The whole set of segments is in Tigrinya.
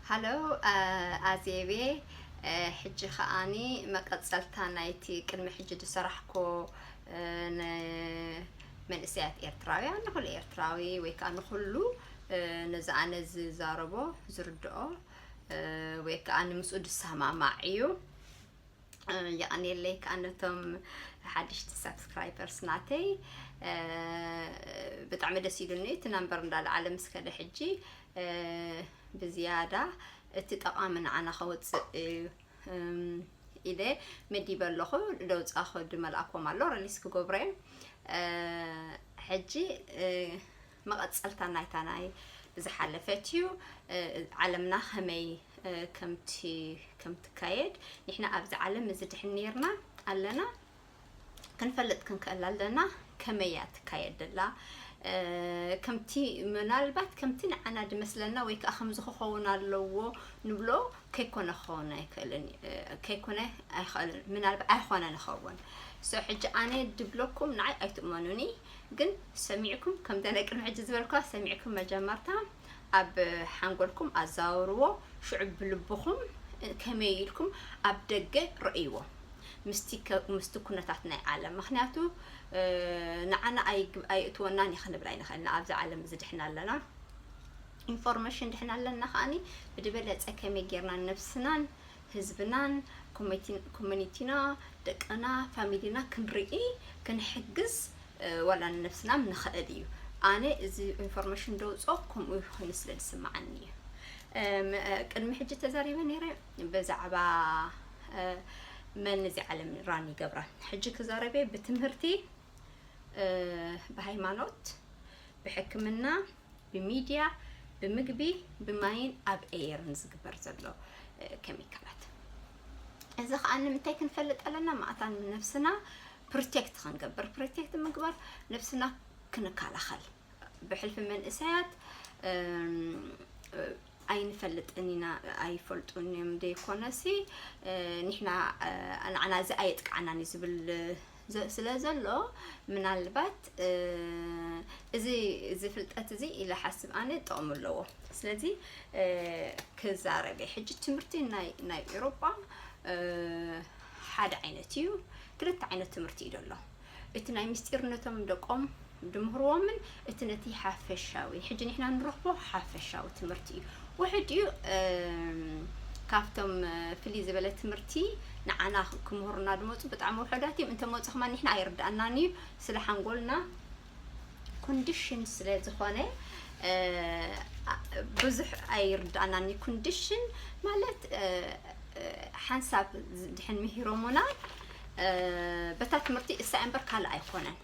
ሃሎ፣ ኣዜቤ። ሕጂ ከኣኒ መቐጸልታ ናይቲ ቅድሚ ሕጂ ዝሰራሕኮ ንመንእሰያት ኤርትራውያን፣ ንኹሉ ኤርትራዊ ወይ ከዓ ንኹሉ ነዚ ኣነ ዝዛረቦ ዝርድኦ ወይ ከዓ ንምስኡ ዝሰማማዕ እዩ። የቐንየለይ ከዓ ነቶም ሓደሽቲ ሳብስክራይበርስ ናተይ። ብጣዕሚ ደስ ኢሉኒ። እቲ ናምበር እንዳለዓለ ምስ ከደ ሕጂ ብዝያዳ እቲ ጠቓሚ ንዓና ከወፅእ እዩ ኢለ መዲበ ኣለኹ። ደውፃ ከዱ መልኣኮም ኣሎ፣ ረሊስ ክገብሮ እየ። ሕጂ መቐፀልታ ናይታ ናይ ዝሓለፈት እዩ። ዓለምና ከመይ ከምቲ ከምትካየድ፣ ንሕና ኣብዚ ዓለም እዚ ድሕን ነርና ኣለና፣ ክንፈልጥ ክንክእል ኣለና። ከመይ እያ ትካየድ ደላ? ከምቲ ምናልባት ከምቲ ንዓና ድመስለና ወይ ከዓ ከምዚ ክኸውን ኣለዎ ንብሎ ከይኮነ ክኸውን ኣይክእልን፣ ከይኮነ ኣይኽእልን፣ ምናልባት ኣይኾነን ይኸውን። ሶ ሕጂ ኣነ ድብለኩም ንዓይ ኣይትእመኑኒ፣ ግን ሰሚዕኩም፣ ከምቲ ናይ ቅድሚ ሕጂ ዝበልኳ ሰሚዕኩም መጀመርታ ኣብ ሓንጎልኩም ኣዛውርዎ፣ ሽዑ ብልብኹም ከመይ ኢልኩም ኣብ ደገ ረእይዎ። ምስቲ ኩነታት ናይ ዓለም፣ ምክንያቱ ንዓና ኣይእትወናን እዩ ክንብል ኣይንኽእልና። ኣብዚ ዓለም እዚ ድሕና ኣለና፣ ኢንፎርሜሽን ድሕና ኣለና ከኣኒ ብድበለፀ ከመይ ጌርና ነብስናን ህዝብናን ኮሚኒቲና፣ ደቅና፣ ፋሚሊና ክንርኢ ክንሕግዝ ዋላ ንነብስና ንኽእል እዩ። ኣነ እዚ ኢንፎርሜሽን ደውፅኦ ከምኡ ኮይኑ ስለ ዝስማዓኒ እዩ። ቅድሚ ሕጂ ተዛሪበ ነይረ ብዛዕባ መን እዚ ዓለም ራን ይገብራ። ሕጂ ክዛረበ ብትምህርቲ፣ ብሃይማኖት፣ ብሕክምና፣ ብሚድያ፣ ብምግቢ፣ ብማይን ኣብ ኤየርን ዝግበር ዘሎ ኬሚካላት። እዚ ከዓ ንምንታይ ክንፈልጥ ኣለና? ማእታን ነብስና ፕሮቴክት ክንገብር፣ ፕሮቴክት ምግባር ነብስና ክንከላኸል። ብሕልፊ መንእሰያት ኣይንፈልጥን ኢና፣ ኣይፈልጡን እዮም ደይኮነሲ ንሕና ንዓና እዚ ኣየጥቃዕናን እዩ ዝብል ስለ ዘሎ፣ ምናልባት እዚ እዚ ፍልጠት እዚ ኢለ ሓስብ ኣነ ጥቕሚ ኣለዎ። ስለዚ ክዛረብ እየ። ሕጂ ትምህርቲ ናይ ናይ ኤውሮጳ ሓደ ዓይነት እዩ። ክልተ ዓይነት ትምህርቲ እዩ ዘሎ። እቲ ናይ ምስጢርነቶም ደቆም ድምህርዎምን እቲ ነቲ ሓፈሻዊ፣ ሕጂ ንሕና ንረኽቦ ሓፈሻዊ ትምህርቲ እዩ። ውሕድ እዩ ካብቶም ፍልይ ዝበለ ትምህርቲ ንዓና ክምህሩና ድመፁ ብጣዕሚ ውሑዳት እዮም። እንተመፁ ከማ ንሕና ኣይርድኣናን እዩ፣ ስለ ሓንጎልና ኮንዲሽን ስለ ዝኾነ ብዙሕ ኣይርድኣናን እዩ። ኮንዲሽን ማለት ሓንሳብ ድሕን ምሂሮሙና በታ ትምህርቲ እሳ እምበር ካልእ ኣይኮነን።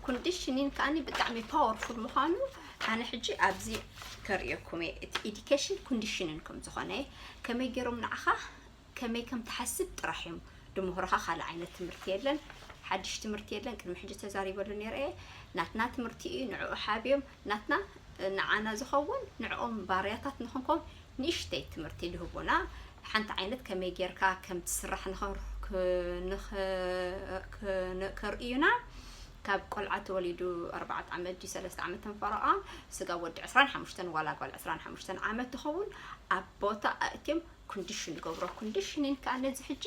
ኮንዲሽኒን ከኣኒ ብጣዕሚ ፓወርፉል ምዃኑ ኣነ ሕጂ ኣብዚ ከርእየኩም እየ፣ እቲ ኤዲኬሽን ኮንዲሽንን ከም ዝኾነ፣ ከመይ ገይሮም ንዓኻ ከመይ ከም ትሓስብ ጥራሕ እዮም ድምህሩኻ። ካልእ ዓይነት ትምህርቲ የለን፣ ሓድሽ ትምህርቲ የለን። ቅድሚ ሕጂ ተዛሪበሉ ነይረ እየ። ናትና ትምህርቲ እዩ፣ ንዕኡ ሓብዮም ናትና ንዓና ዝኸውን ንዕኦም ባርያታት ንኽንከውን ንእሽተይ ትምህርቲ ዝህቡና። ሓንቲ ዓይነት ከመይ ጌርካ ከም ትስራሕ ንኸር- ክ- ንኸ- ክ- ን- ከርእዩና። ካብ ቆልዓ ተወሊዱ ኣርባዕተ ዓመት ድዩ ሰለስተ ዓመት ተንፈረቓ፣ ስጋ ወዲ ዕስራን ሓሙሽተን ዋላ ጓል ዕስራን ሓሙሽተን ዓመት ትኸውን ኣብ ቦታ ኣእትዮም ኮንዲሽን ይገብሮ። ኮንዲሽኒን ከዓ ነዚ ሕጂ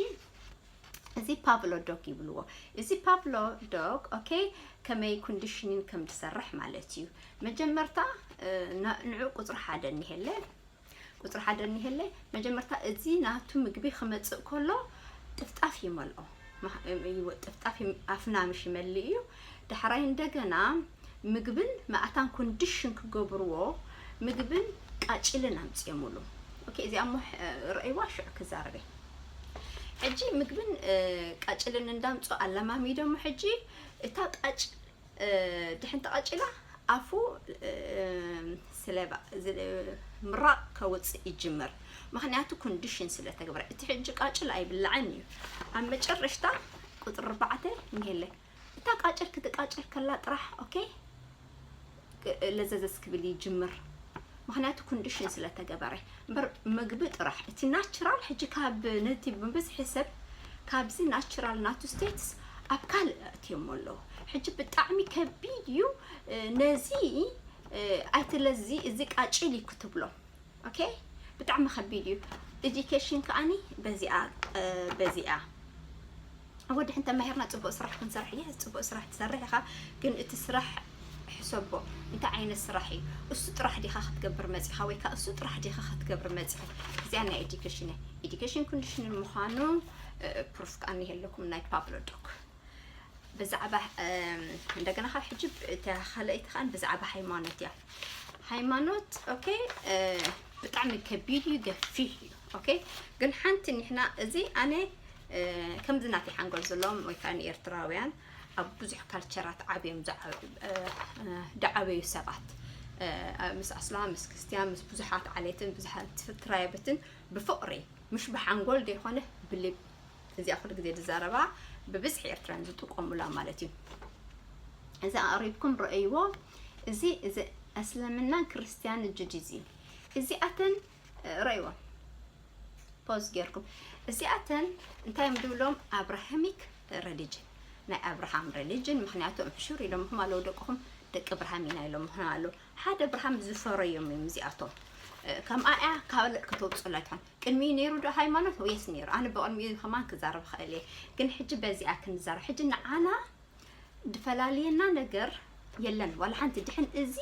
እዚ ፓቭሎ ዶግ ይብልዎ። እዚ ፓቭሎ ዶግ ኦኬ፣ ከመይ ኮንዲሽኒን ከም ትሰርሕ ማለት እዩ። መጀመርታ ንዑ ቁፅሪ ሓደ እኒሄለ ቁፅሪ ሓደ እኒሄለ። መጀመርታ እዚ ናቱ ምግቢ ክመፅእ ከሎ ጥፍጣፍ ይመልኦ። ጥፍጣፍ ኣፍና ምሽ ይመልእ እዩ። ዳሕራይ እንደገና ምግብን መኣታን ኮንዲሽን ክገብርዎ ምግብን ቃጭልን ኣምፅኦምሉ። ኦኬ፣ እዚኣ እሞ ረእይዋ ሽዑ ክዛረበ። ሕጂ ምግብን ቃጭልን እንዳምፁ ኣለማሚዶሞ። ሕጂ እታ ቃጭል ድሕን ተቐጭላ ኣፉ ስለባ ምራቕ ከውፅእ ይጅምር። ምክንያቱ ኮንዲሽን ስለተግበረ እቲ ሕጂ ቃጭል ኣይብላዕን እዩ። ኣብ መጨረሽታ ቁፅሪ ኣርባዕተ እኒሄለ። እታ ቃጭል ክትቃጭል ከላ ጥራሕ ኦኬ ለዘዘስ ክብል ይጅምር። ምክንያቱ ኮንዲሽን ስለተገበረ እምበር ምግቢ ጥራሕ እቲ ናቹራል ሕጂ ካብ ነቲ ብብዝሒ ሰብ ካብዚ ናቹራል ናቱ ስቴትስ ኣብ ካልእ ኣእትዮሞ ኣለዉ። ሕጂ ብጣዕሚ ከቢድ እዩ። ነዚ ኣይትለዚ፣ እዚ ቃጭል እዩ ክትብሎ። ኦኬ፣ ብጣዕሚ ከቢድ እዩ። ኤጁኬሽን ከዓኒ በዚኣ በዚኣ ወዲ ሕን ተማሂርና ጽቡቅ ስራሕ ክንሰርሕ እየ። ጽቡቅ ስራሕ ትሰርሕ ኢኻ፣ ግን እቲ ስራሕ ሕሰቦ እንታይ ዓይነት ስራሕ እዩ። እሱ ጥራሕ ዲኻ ክትገብር መጺኻ ወይ ከዓ እሱ ጥራሕ ዲኻ ክትገብር መጺኻ። እዚኣ ናይ ኤጁኬሽን እያ። ኤጁኬሽን ኮንዲሽንን ምዃኑ ፕሩፍ ከዓኒ የለኩም ናይ ፓብሎ ዶክ ብዛዕባ እንደገና ካብ ሕጂ እታ ካልኣይቲ ከዓኒ ብዛዕባ ሃይማኖት እያ። ሃይማኖት ኦኬ ብጣዕሚ ከቢድ እዩ፣ ገፊሕ እዩ። ኦኬ ግን ሓንቲ ንሕና እዚ ኣነ ከምዚ ናተይ ሓንጎል ዘለዎም ወይ ከዓ ንኤርትራውያን ኣብ ብዙሕ ካልቸራት ዓብዮም ዝዓበዩ ሰባት ምስ ኣስላም ምስ ክርስትያን ምስ ብዙሓት ዓሌትን ብዙሓት ትራይብትን ብፍቕሪ ምሽ ብሓንጎል ዘይኮነ ብልብ እዚኣ ኩሉ ግዜ ዝዛረባ ብብዝሒ ኤርትራን ዝጥቀሙላ ማለት እዩ። እዚ ኣቕሪብኩም ረእይዎ። እዚ እዚ እስልምና ክርስትያን ጁዲዝም እዚኣተን ረእይዎ ፖዝ ጌርኩም እዚኣተን እንታይ እዮም ድብሎም ኣብራሃሚክ ሬሊጅን ናይ ኣብርሃም ሬሊጅን ምክንያቱ እምሕሹር ኢሎምኹም ኣለዉ ደቅኹም ደቂ ኣብርሃም ኢና ኢሎምኹም ኣለዉ ሓደ ኣብርሃም ዝፈረዮም እዮም እዚኣቶም ከምኣ እያ ካልእ ከተውፅላ ኣይትኾን ቅድሚ ነይሩ ዶ ሃይማኖት ወይስ ነይሩ ኣነ ብቕድሚኡ ከማን ክዛረብ ኽእል እየ ግን ሕጂ በዚኣ ክንዛረብ ሕጂ ንዓና ድፈላልየና ነገር የለን ዋላ ሓንቲ ድሕን እዚ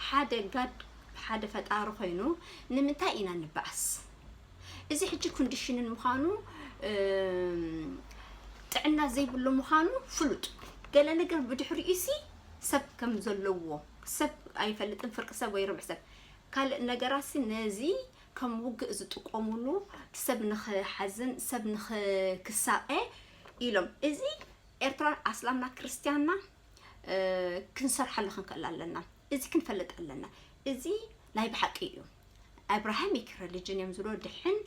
ሓደ ጋድ ሓደ ፈጣሪ ኮይኑ ንምንታይ ኢና ንበኣስ እዚ ሕጂ ኮንዲሽንን ምዃኑ ጥዕና ዘይብሉ ምዃኑ ፍሉጥ ገለ ነገር ብድሕሪኡ ሲ ሰብ ከም ዘለዎ ሰብ ኣይፈልጥን ፍርቂ ሰብ ወይ ርብዒ ሰብ ካልእ ነገራሲ ነዚ ከም ውግእ ዝጥቀሙሉ ሰብ ንኽሓዝን ሰብ ንኽክሳቐ ኢሎም እዚ ኤርትራን ኣስላምና ክርስትያንና ክንሰርሓሉ ክንክእል ኣለና እዚ ክንፈልጥ ኣለና እዚ ናይ ብሓቂ እዩ ኣብራሃሚክ ረሊጅን እዮም ዝብሎ ድሕን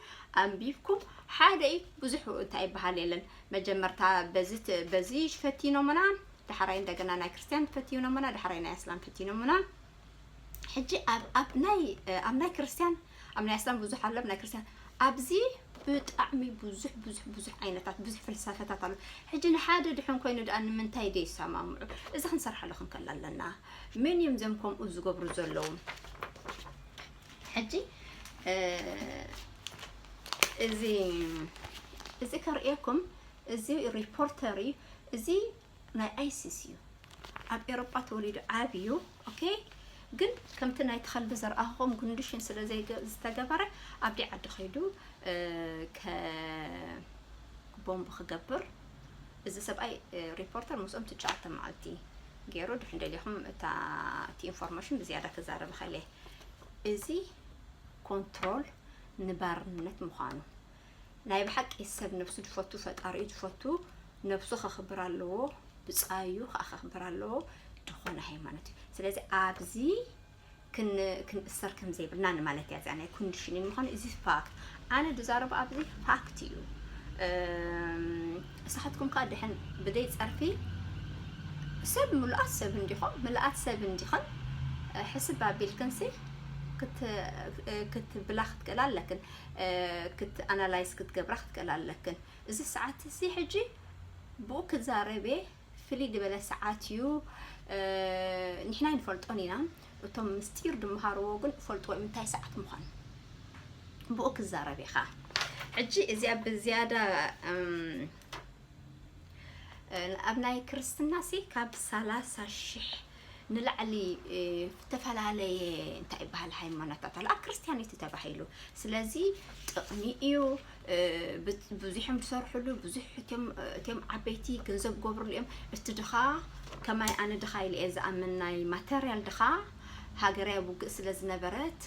ኣንቢብኩም ሓደ እዩ ብዙሕ እንታይ ይበሃል የለን መጀመርታ በዚ ፈቲኖምና ዳሕራይ እንደገና ናይ ክርስትያን ፈቲኖምና ዳሕራይ ናይ ኣስላም ፈቲኖምና ሕጂ ኣብ ኣብ ናይ ኣብ ናይ ክርስትያን ኣብ ናይ ኣስላም ብዙሕ ኣሎ ናይ ክርስትያን ኣብዚ ብጣዕሚ ብዙሕ ብዙሕ ብዙሕ ዓይነታት ብዙሕ ፍልሳፈታት ኣሎ ሕጂ ንሓደ ድሕን ኮይኑ ደኣ ንምንታይ ደይሰማምዑ እዚ ክንሰርሓሉ ክንከል ኣለና መን እዮም ዘም ከምኡ ዝገብሩ ዘለዉ ሕጂ እዚ እዚ ከርእየኩም እዚ ሪፖርተር እዩ እዚ ናይ ኣይሲስ እዩ ኣብ ኤሮጳ ተወሊዱ ዓብዩ ኦኬ ግን ከምቲ ናይ ተኸልቢ ዘርኣኹም ጉንድሽን ስለ ዝተገበረ ኣብዲ ዓዲ ኸይዱ ቦምብ ክገብር እዚ ሰብኣይ ሪፖርተር ምስኦም ትሽዓተ መዓልቲ ገይሩ ድሕን ደሊኹም እታ እቲ ኢንፎርሜሽን ብዝያዳ ክዛረብ ኸለ እዚ ኮንትሮል ንባርነት ምዃኑ ናይ ብሓቂ ሰብ ነብሱ ዝፈቱ ፈጣሪኡ ዝፈቱ ነብሱ ከኽብር ኣለዎ ብፃዩ ከዓ ከኽብር ኣለዎ ዝኾነ ሃይማኖት እዩ ስለዚ ኣብዚ ክንእሰር ከም ዘይብልና ንማለት እያ እዚኣ ናይ ኮንዲሽኒን ምዃኑ እዚ ፋክት ኣነ ድዛረቡ ኣብዚ ፋክት እዩ ንስኻትኩም ከዓ ድሕን ብደይ ፀርፊ ሰብ ምሉኣት ሰብ እንዲኹም ምልኣት ሰብ እንዲኽን ሕስብ ኣቢልክንሲ ክትብላ ክትክእል ኣለክን ክትኣናላይዝ ክትገብራ ክትክእል ኣለክን እዚ ሰዓት እዚ ሕጂ ብኡ ክዛረብ እየ ፍልይ ዝበለ ሰዓት እዩ ንሕና ኣይንፈልጦን ኢና እቶም ምስጢር ድምሃርዎ ግን ፈልጥዎ ምንታይ ሰዓት ምዃን ብኡ ክዛረብ ኢኻ ሕጂ እዚኣ ብዝያዳ ኣብ ናይ ክርስትና ሲ ካብ ሰላሳ ሽሕ ንላዕሊ ዝተፈላለየ እንታይ ይበሃል ሃይማኖታት ኣሎ ኣብ ክርስትያኒቲ ተባሂሉ ስለዚ ጥቕሚ እዩ ብዙሕም ዝሰርሕሉ ብዙሕ እትም ዓበይቲ ገንዘብ ገብርሉ እዮም እቲ ድኻ ከማይ ኣነ ድኻ ኢለ እየ ዝኣምን ናይ ማተርያል ድኻ ሃገርያ ውግእ ስለ ዝነበረት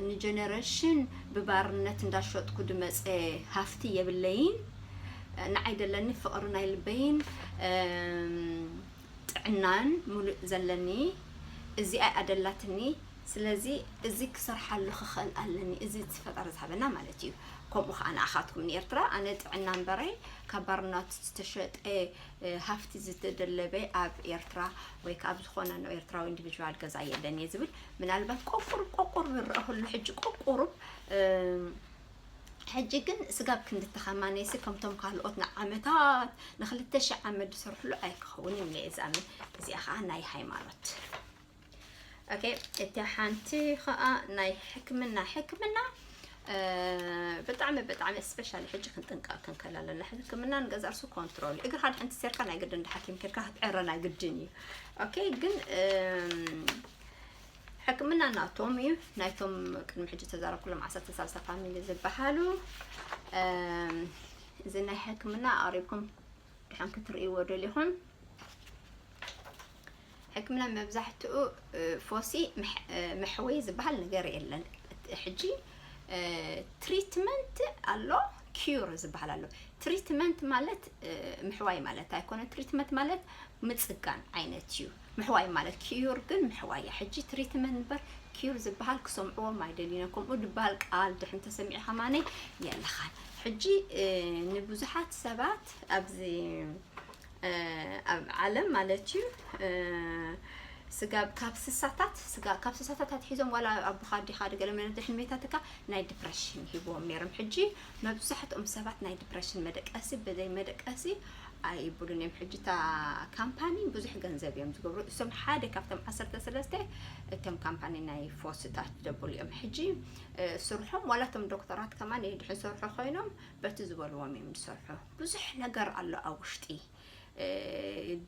ንጀነሬሽን ብባርነት እንዳሸጥኩ ድመፀ ሃፍቲ የብለይን ንዓይ ደለኒ ፍቕሪ ናይ ልበይን ጥዕናን ሙሉእ ዘለኒ እዚኣ ኣደላትኒ ስለዚ እዚ ክሰርሓሉ ክኽእል ኣለኒ እዚ ዝፈጠረ ዝሃበና ማለት እዩ ከምኡ ከዓ ንኣኻትኩም ንኤርትራ ኣነ ጥዕና እምበረይ ካብ ባርናት ዝተሸጠ ሃፍቲ ዝተደለበ ኣብ ኤርትራ ወይ ከዓ ኣብ ዝኾነ ኤርትራዊ ኢንዲቪጁዋል ገዛ የለን እየ ዝብል ምናልባት ቆቁሩብ ቆቁሩብ ይረአ ከሎ ሕጂ ቆቁሩብ ሕጂ ግን ስጋብ ክንዲ ተኸማነይሲ ከምቶም ካልኦት ንዓመታት ንክልተ ሺሕ ዓመት ዝሰርሕሉ ኣይክኸውንን ኢለ እየ ዝኣምን እዚኣ ከዓ ናይ ሃይማኖት ኦኬ፣ እቲ ሓንቲ ኸኣ ናይ ሕክምና፣ ሕክምና፣ እ፣ ብጣዕሚ፣ ብጣዕሚ ስፔሻሊ ሕጂ ክንጥንቀቕ ክንክእል ኣለና። ሕክምና ንገዛ ርእሱ ኮንትሮል። እግርኻ ድሕን ተሰይርካ ናይ ግድን ንሓኪም ኬድካ ክትዕረ ናይ ግድን እዩ። ኦኬ፣ ግን፣ እም፣ ሕክምና ናቶም እዩ። ናይቶም ቅድሚ ሕጂ ተዛረብኩሎም ዓሰርተ ሰለስተ ፋሚሊ ዝበሃሉ፣ እም፣ እዚ ናይ ሕክምና ኣቕሪብኩም ድሓን ክትርእይዎ ደሊኹም። ሕክምና መብዛሕትኡ፣ እ፣ ፎሲ መሕ-፣ እ፣ መሕወይ ዝበሃል ነገር የለን። ሕጂ፣ እ፣ ትሪትመንት ኣሎ፣ ኪዩር ዝበሃል ኣሎ። ትሪትመንት ማለት፣ እ፣ ምሕዋይ ማለት ኣይኮነን። ትሪትመንት ማለት ምጽጋን ዓይነት እዩ። ምሕዋይ ማለት ኪዩር ግን ምሕዋይ እያ። ሕጂ ትሪትመንት እምበር ኪዩር ዝበሃል ክሰምዕዎም ኣይደልዩን። ከምኡ ዝበሃል ቃል ድሕን ተሰሚዕኻ ማነ የለኻን። ሕጂ፣ እ፣ ንብዙሓት ሰባት ኣብዚ፣ እ፣ ኣብ ዓለም ማለት እዩ፣ እ፣ ስጋብ ካብ ስሳታት፣ ስጋ-፣ ካብ ስሳታት ኣትሒዞም ዋላ ኣቦኻ ኣዴኻ ድገለ መነት ድሕን ሜታትካ ናይ ዲፕረሽን ሂብዎም ነይሮም። ሕጂ መብዛሕትኦም ሰባት ናይ ዲፕረሽን መደቀሲ፣ ብዘይ መደቀሲ ኣይብሉን እዮም። ሕጂ እታ ካምፓኒ ብዙሕ ገንዘብ እዮም ዝገብሩ። እሶም ሓደ ካብቶም ዓሰርተ ሰለስተ እቶም ካምፓኒ ናይ ፎስታት ደብሉ እዮም። ሕጂ፣ እ፣ ስርሖም ዋላ እቶም ዶክተራት ከማን ድሕን ሰርሑ ኮይኖም በቲ ዝበልዎም እዮም ዝሰርሑ። ብዙሕ ነገር ኣሎ ኣብ ውሽጢ፣ እ፣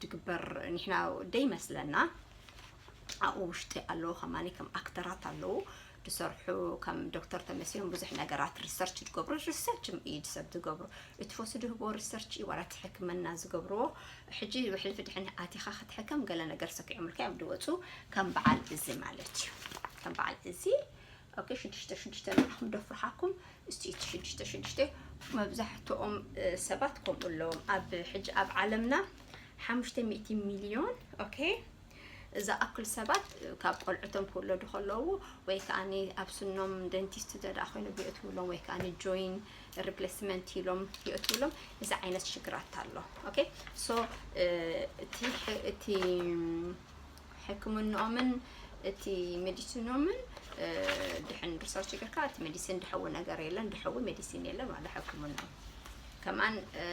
ድግበር ንሕና ደይመስለና። ኣብኡ ውሽጢ ኣለዉ ከማኒ ከም ኣክተራት ኣለዉ ድሰርሑ፣ ከም ዶክተር ተመሲሎም ብዙሕ ነገራት ሪሰርች ድገብሩ። ሪሰርች እዩ ድሰብ ድገብሩ። እቲ ፎስ ድህቦ ሪሰርች እዩ ዋላ እቲ ሕክምና ዝገብርዎ። ሕጂ ብሕልፊ ድሕን ኣቲኻ ክትሕከም ገለ ነገር ሰኪዖምልካ እዮም ድወፁ። ከም በዓል እዚ ማለት እዩ። ከም በዓል እዚ፣ ኦኬ፣ ሽዱሽተ፣ ሽዱሽተ ንዓኹም ደፍርሓኩም። እስቲ እቲ ሽዱሽተ፣ ሽዱሽተ መብዛሕትኦም፣ እ፣ ሰባት ከምኡ ኣለዎም። ኣብ ሕጂ ኣብ ዓለምና ሓሙሽተ ሚእቲ ሚልዮን፣ ኦኬ፣ እዛ ኣክል ሰባት ካብ ቆልዑቶም ክውለዱ ከለዉ ወይ ከኣኒ ኣብ ስኖም ደንቲስት እንተ ደኣ ኮይኑ የእትውሎም ወይ ከኣኒ ጆይን ሪፕሌስመንት ኢሎም የእትውሎም። እዚ ዓይነት ሽግራት ኣሎ። ኦኬ፣ ሶ፣ እ፣ እቲ ሕ-፣ እቲ ሕክምንኦምን እቲ ሜዲሲኖምን፣ እ፣ ድሕን ሪሰርች ጌርካ እቲ ሜዲሲን ድሕዊ ነገር የለን፣ ድሕዊ ሜዲሲን የለን፣ ዋላ ሕክምንኦም ከማን፣ እ፣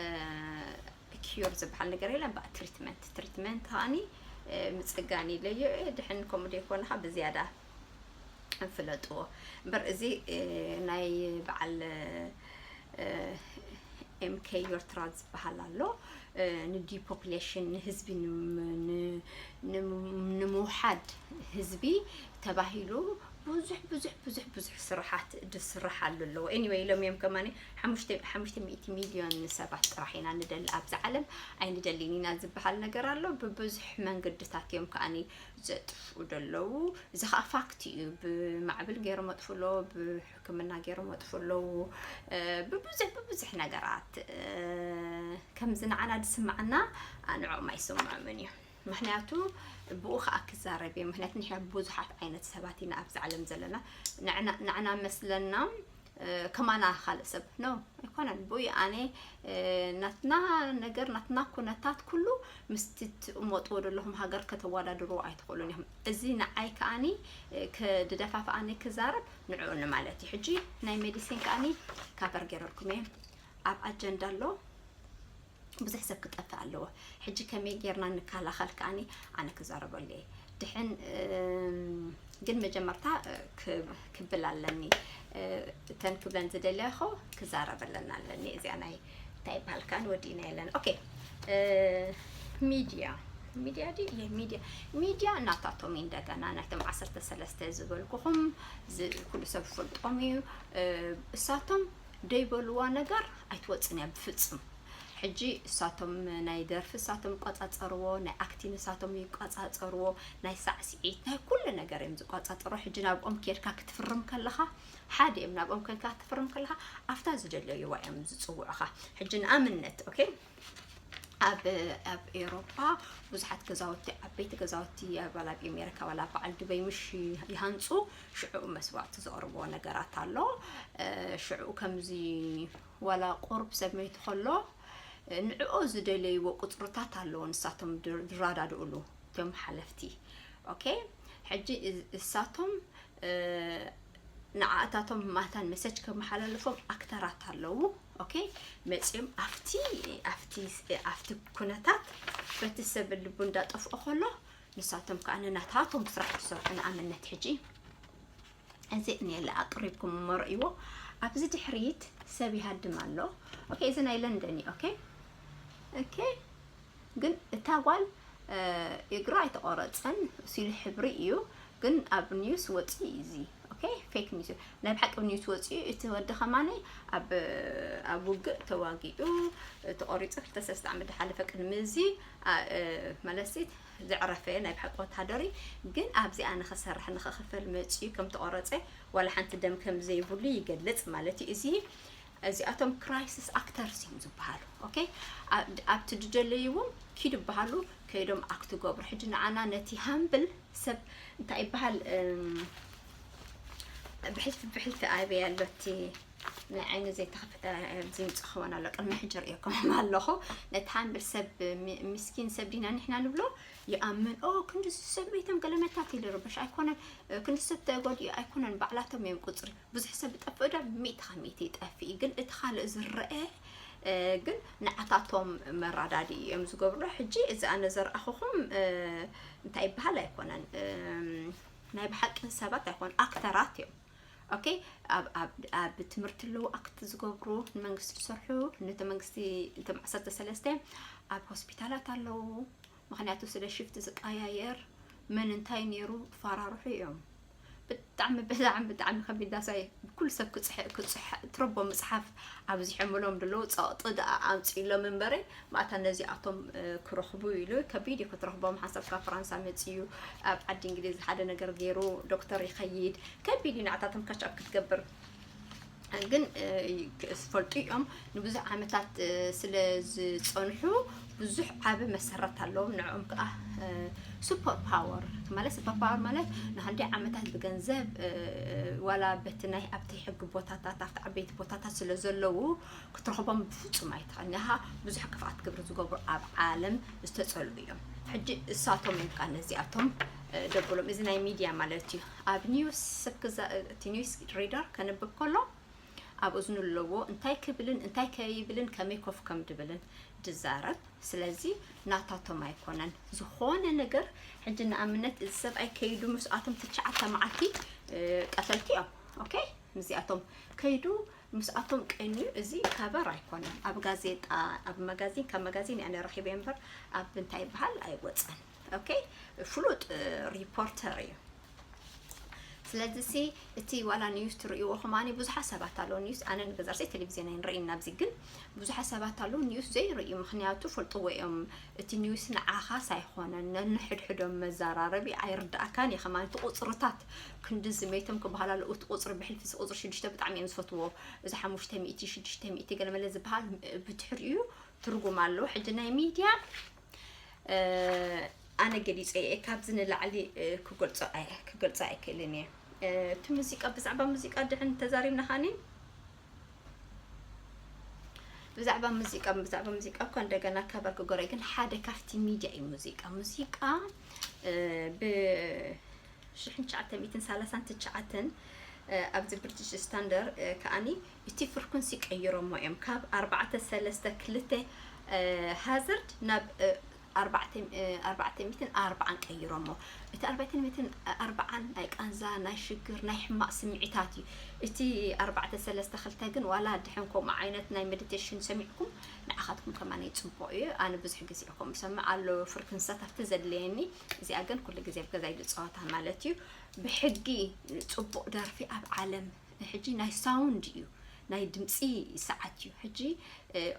ኪዩር ዝበሃል ነገር የለን። ብኣ ትሪትመንት፣ ትሪትመንት ከኣኒ፣ እ፣ ምጽጋን ኢለዮ እየ። ድሕን ከምኡ ደይኮነ ኸኣ ብዝያዳ ፍለጥዎ። እምበር እዚ፣ እ፣ ናይ በዓል፣ እ፣ ኤም ኬ ዮርትራ ዝበሃል ኣሎ። እ፣ ንዲፖፕሌሽን፣ ንህዝቢ ንም-፣ ን-፣ ንም-፣ ንምውሓድ ህዝቢ ተባሂሉ ብዙሕ፣ ብዙሕ፣ ብዙሕ፣ ብዙሕ ስራሓት ድስርሓሉ ኣለዎ። ኤኒወይ፣ ኢሎም እዮም ከማኒ ሓሙሽተ፣ ሓሙሽተ ሚእቲ ሚልዮን ሰባት ጥራሕ ኢና ንደሊ ኣብዛ ዓለም፣ ኣይንደሊን ኢና ዝበሃል ነገር ኣሎ። ብብዙሕ መንገድታት እዮም ከኣኒ ዘጥፍኡ ደለዉ። እዚ ኸኣ ፋክት እዩ። ብማዕብል ገይሮም ኣጥፍኡ ኣለዉ፣ ብሕክምና ገይሮም ኣጥፍኡ ኣለዉ። እ፣ ብብዙሕ፣ ብብዙሕ ነገራት፣ እ፣ ከምዚ ንዓና ዝስምዓና፣ እ፣ ንዕኦም ኣይስምዖምን እዩ። ምኽንያቱ ብኡ ኸኣ ክዛረብ እየ። ምኽንያቱ ንሕና ብዙሓት ዓይነት ሰባት ኢና ኣብዚ ዓለም ዘለና። ንዕና፣ ንዕና መስለና፣ እ፣ ከማና ካልእ ሰብ፣ ኖ፣ ኣይኮነን። ብኡ ኣነ፣ እ፣ ናትና ነገር፣ ናትና ኩነታት ኩሉ ምስቲ ትቕመጥዎ ዘለኹም ሃገር ከተወዳድርዎ ኣይትኽእሉን ኢኹም። እዚ ንዓይ ከኣኒ፣ እ፣ ከ-፣ ድደፋፍኣኒ ክዛረብ ንዕኡ ንማለት እዩ። ሕጂ ናይ ሜዲሲን ከኣኒ ካቨር ገይረልኩም እየ። ኣብ ኣጀንዳ ኣሎ። ብዙሕ ሰብ ክጠፍእ ኣለዎ። ሕጂ ከመይ ጌርና ንከላኸል ከኣኒ ኣነ ክዛረበሉ እየ። ድሕን፣ እም፣ ግን መጀመርታ፣ እ፣ ክብ-፣ ክብል ኣለኒ። እ፣ እተን ክብለን ዝደለኹ ክዛረበለን ኣለኒ። እዚኣ ናይ እንታይ ይበሃል ከኣ ንወዲእና የለን። ኦኬ፣ እ፣ ሚድያ፣ ሚድያ ድዩ? ሚድያ፣ ሚድያ እናታቶም እዩ እንደገና ናይቶም ዓሰርተ ሰለስተ ዝበልኩኹም ዝ-፣ ኩሉ ሰብ ዝፈልጦም እዩ። እ፣ እሳቶም ደይበልዋ ነገር ኣይትወፅን እያ ብፍፁም። ሕጂ እሳቶም ናይ ደርፊ እሳቶም ይቆፃፀርዎ፣ ናይ ኣክቲንግ እሳቶም ይቆፃፀርዎ፣ ናይ ሳዕስዒት፣ ናይ ኩሉ ነገር እዮም ዝቆፃፀርዎ። ሕጂ ናብኦም ኬድካ ክትፍርም ከለኻ፣ ሓደ እዮም ናብኦም ኬድካ ክትፍርም ከለኻ፣ ኣብታ ዝደለይዋ እዮም ዝፅውዑኻ። ሕጂ ንኣብነት፣ ኦኬ፣ ኣብ፣ ኣብ ኤውሮጳ ብዙሓት ገዛውቲ፣ ዓበይቲ ገዛውቲ፣ ኣብ፣ ዋላ ኣብ ኣሜሪካ፣ ዋላ ኣብ በዓል ዱበይ ምሽ ይሃንፁ፣ ሽዑ መስዋእቲ ዘቕርብዎ ነገራት ኣሎ። እ፣ ሽዑ ከምዚ ዋላ ቁሩብ ሰብ መይቱ ከሎ፣ እ፣ ንዕኡ ዝደለይዎ ቁጽርታት ኣለዎ፣ ንሳቶም ድር-፣ ድራዳድኡሉ፣ እቶም ሓለፍቲ። ኦኬ፣ ሕጂ እዝ-፣ እሳቶም፣ እ፣ ንዓኣታቶም ማታን መሰጅ ከመሓላልፎም ኣክተራት ኣለዉ። ኦኬ፣ መጺኦም ኣብቲ፣ ኣብቲ፣ ኣብቲ ኩነታት በቲ ሰብ ልቡ እንዳጠፍኦ ከሎ፣ ንሳቶም ከዓ ነናታቶም ስራሕ ዝሰርሑ ንኣብነት ሕጂ እዚ እኔለ ኣቅሪብኩም እሞ ረእይዎ። ኣብዚ ድሕሪት ሰብ ይሃድም ኣሎ። ኦኬ፣ እዚ ናይ ለንደን እዩ። ኦኬ፣ ኦኬ። ግን እታ ጓል እግራ ኣይተቆረፀን፣ ሲሉ ሕብሪ እዩ። ግን ኣብ ኒውስ ወፂ እዚ። ኦኬ፣ ፌክ ኒውስ እዩ። ናይ ብሓቂ ኒውስ ወፂ እዩ። እቲ ወዲ ከማኒ ኣብ ኣብ ውግእ ተዋጊኡ ተቆሪፁ ክልተ ሰለስተ ዓመት ዝሓለፈ ቅድሚ እዚ መለሲት ዘዕረፈ ናይ ብሓቂ ወታደሪ። ግን ኣብዚ ኣነ ክሰርሕ ንክኽፈል መፂኡ ከም ተቆረፀ ዋላ ሓንቲ ደም ከም ዘይብሉ ይገልፅ ማለት እዩ። እዚ እዚኣቶም ክራይሲስ ኣክተርስ እዮም ዝበሃሉ። ኦኬ፣ ኣብቲ ድደለይዎም ኪዱ ይበሃሉ። ከይዶም ኣክት ገብሩ። ሕጂ ንዓና ነቲ ሃምብል ሰብ እንታይ ይበሃል? ብሕልፊ ብሕልፊ ኣበይ ኣሎ እቲ ናይ ዓይኑ ዘይተኸፍተ ኣብዚ ምጽእ ክኸውን ኣሎ። ቅድሚ ሕጂ ርእየኩም ኣለኹ። ነቲ ሃምብል ሰብ፣ ምስኪን ሰብ ዲና ንሕና ንብሎ ይኣምን። ኦ ክንዲ ሰብ መይቶም ገለመታት ኢሉ ርበሽ ኣይኮነን። ክንዲ ሰብ ተጎዲኡ ኣይኮነን። ባዕላቶም እዮም ቁጽሪ። ብዙሕ ሰብ ዝጠፍእ ዶ ሚእቲ ካብ ሚእቲ ይጠፍእ። ግን እቲ ካልእ ዝረአ ግን ንዓታቶም መራዳዲ እዮም ዝገብሩ። ሕጂ እዚ ኣነ ዘርኣኹኹም እንታይ ይበሃል ኣይኮነን። ናይ ብሓቂ ሰባት ኣይኮን፣ ኣክተራት እዮም። ኦኬ፣ ኣብ ትምህርቲ ኣለዉ ኣክት ዝገብሩ፣ ንመንግስቲ ዝሰርሑ፣ ነቲ መንግስቲ እቶም ዓሰርተ ሰለስተ ኣብ ሆስፒታላት ኣለዉ። ምክንያቱ ስለ ሽፍት ዝቀያየር መን እንታይ ነይሩ ፋራርሑ እዮም። ብጣዕሚ ብጣዕሚ ብጣዕሚ ከቢድ ዳሳይ። ኩሉ ሰብ ክፅሕ ክፅሕ ትረቦ መፅሓፍ ኣብዚሖምሎም ደለዉ። ፀቕጢ ደኣ ኣምፅእሎም እምበረ ማእታ ነዚኣቶም ክረኽቡ ኢሉ ከቢድ እዩ ክትረኽቦም። ሓንሳብ ካብ ፍራንሳ መፅዩ ኣብ ዓዲ እንግሊዝ ሓደ ነገር ገይሩ ዶክተር ይኸይድ። ከቢድ እዩ ንዓታቶም ካች ኣፕ ክትገብር። ግን ዝፈልጡ እዮም። ንብዙሕ ዓመታት ስለ ዝፀንሑ ብዙሕ ዓቢ መሰረት ኣለዎም። ንዕኦም ከዓ ሱፐር ፓወር ማለት፣ ሱፐር ፓወር ማለት ንሃንደይ ዓመታት ብገንዘብ ዋላ በቲ ናይ ኣብቲ ሕጊ ቦታታት ኣብቲ ዓበይቲ ቦታታት ስለ ዘለዉ ክትረኽቦም ብፍጹም ኣይትኽእል። ንሃ ብዙሕ ክፍኣት ግብሪ ዝገብሩ ኣብ ዓለም ዝተጸልኡ እዮም። ሕጂ እሳቶም እዮም ከዓ ነዚኣቶም ደብሎም። እዚ ናይ ሚድያ ማለት እዩ። ኣብ ኒውስ ሰብ ክዛ-፣ እቲ ኒውስ ሪደር ከንብብ ከሎ ኣብ እዝኑ ኣለዎ እንታይ ክብልን እንታይ ከይብልን ከመይ ኮፍ ከም ድብልን ድዛረብ። ስለዚ ናታቶም ኣይኮነን ዝኾነ ነገር። ሕጂ ንኣብነት እዚ ሰብኣይ ከይዱ ምስኣቶም ትሽዓተ መዓልቲ ቀተልቲ እዮም። ኦኬ፣ ምስዚኣቶም ከይዱ ምስኣቶም ቀንዩ እዚ ካቨር ኣይኮነን። ኣብ ጋዜጣ፣ ኣብ መጋዚን፣ ካብ መጋዚን እያ ነረኺበ እምበር ኣብ እንታይ ይበሃል ኣይወፅን። ኦኬ፣ ፍሉጥ ሪፖርተር እዩ። ስለዚ ሲ እቲ ዋላ ኒውስ ትርእይዎ ከማኒ ብዙሓት ሰባት ኣለዉ። ኒውስ ኣነ ንገዛርሰይ ቴሌቪዝን ኣይንርእይን ኣብዚ፣ ግን ብዙሓት ሰባት ኣለዉ ኒውስ ዘይርእዩ፣ ምክንያቱ ፈልጥዎ እዮም። እቲ ኒውስ ንዓኻስ ኣይኮነን፣ ነንሕድሕዶም መዘራረቢ ኣይርድኣካን እዩ። ከማኒ እቲ ቁፅርታት ክንድዚ መይቶም ክበሃል ኣለዉ። እቲ ቁፅሪ ብሕልፊ እዚ ቁፅሪ ሽዱሽተ ብጣዕሚ እዮም ዝፈትዎ። እዚ ሓሙሽተ ሚእቲ፣ ሽዱሽተ ሚእቲ ገለመለ ዝበሃል ብድሕሪኡ ትርጉም ኣለዎ። ሕጂ ናይ ሚድያ ኣነ ገሊፀ እየ፣ ካብዚ ንላዕሊ ክገልፆ ኣይክእልን እየ። እቲ ሙዚቃ፣ ብዛዕባ ሙዚቃ ድሕን ተዛሪብና ኻኒ ብዛዕባ ሙዚቃ ብዛዕባ ሙዚቃ እኳ እንደገና ካቨር ክገረ ግን ሓደ ካብቲ ሚድያ እዩ። ሙዚቃ ሙዚቃ ብ ሽሕን ትሽዓተ ሚእትን ሰላሳን ትሽዓተን ኣብዚ ብሪቲሽ ስታንደር ከኣኒ እቲ ፍርኩንሲ ቀይሮሞ እዮም። ካብ ኣርባዕተ ሰለስተ ክልተ ሃዘርድ ናብ ኣርባዕተ ሚእትን ኣርባዓን ቀይሮሞ። እቲ ኣርባዕተ ሚእትን ኣርባዓን ናይ ቃንዛ፣ ናይ ሽግር፣ ናይ ሕማቕ ስምዒታት እዩ። እቲ ኣርባዕተ ሰለስተ ክልተ ግን ዋላ ድሕን ከምኡ ዓይነት ናይ ሜዲቴሽን ሰሚዕኩም ንዓኻትኩም ከማን ጽቡቕ እዩ። ኣነ ብዙሕ ግዜ ከምኡ ሰምዕ ኣሎ ፍርክንሳት ኣብቲ ዘድለየኒ። እዚኣ ግን ኩሉ ግዜ ኣብ ገዛይ ዝጻወታ ማለት እዩ። ብሕጊ ጽቡቕ ደርፊ ኣብ ዓለም ሕጂ ናይ ሳውንድ እዩ፣ ናይ ድምጺ ሰዓት እዩ። ሕጂ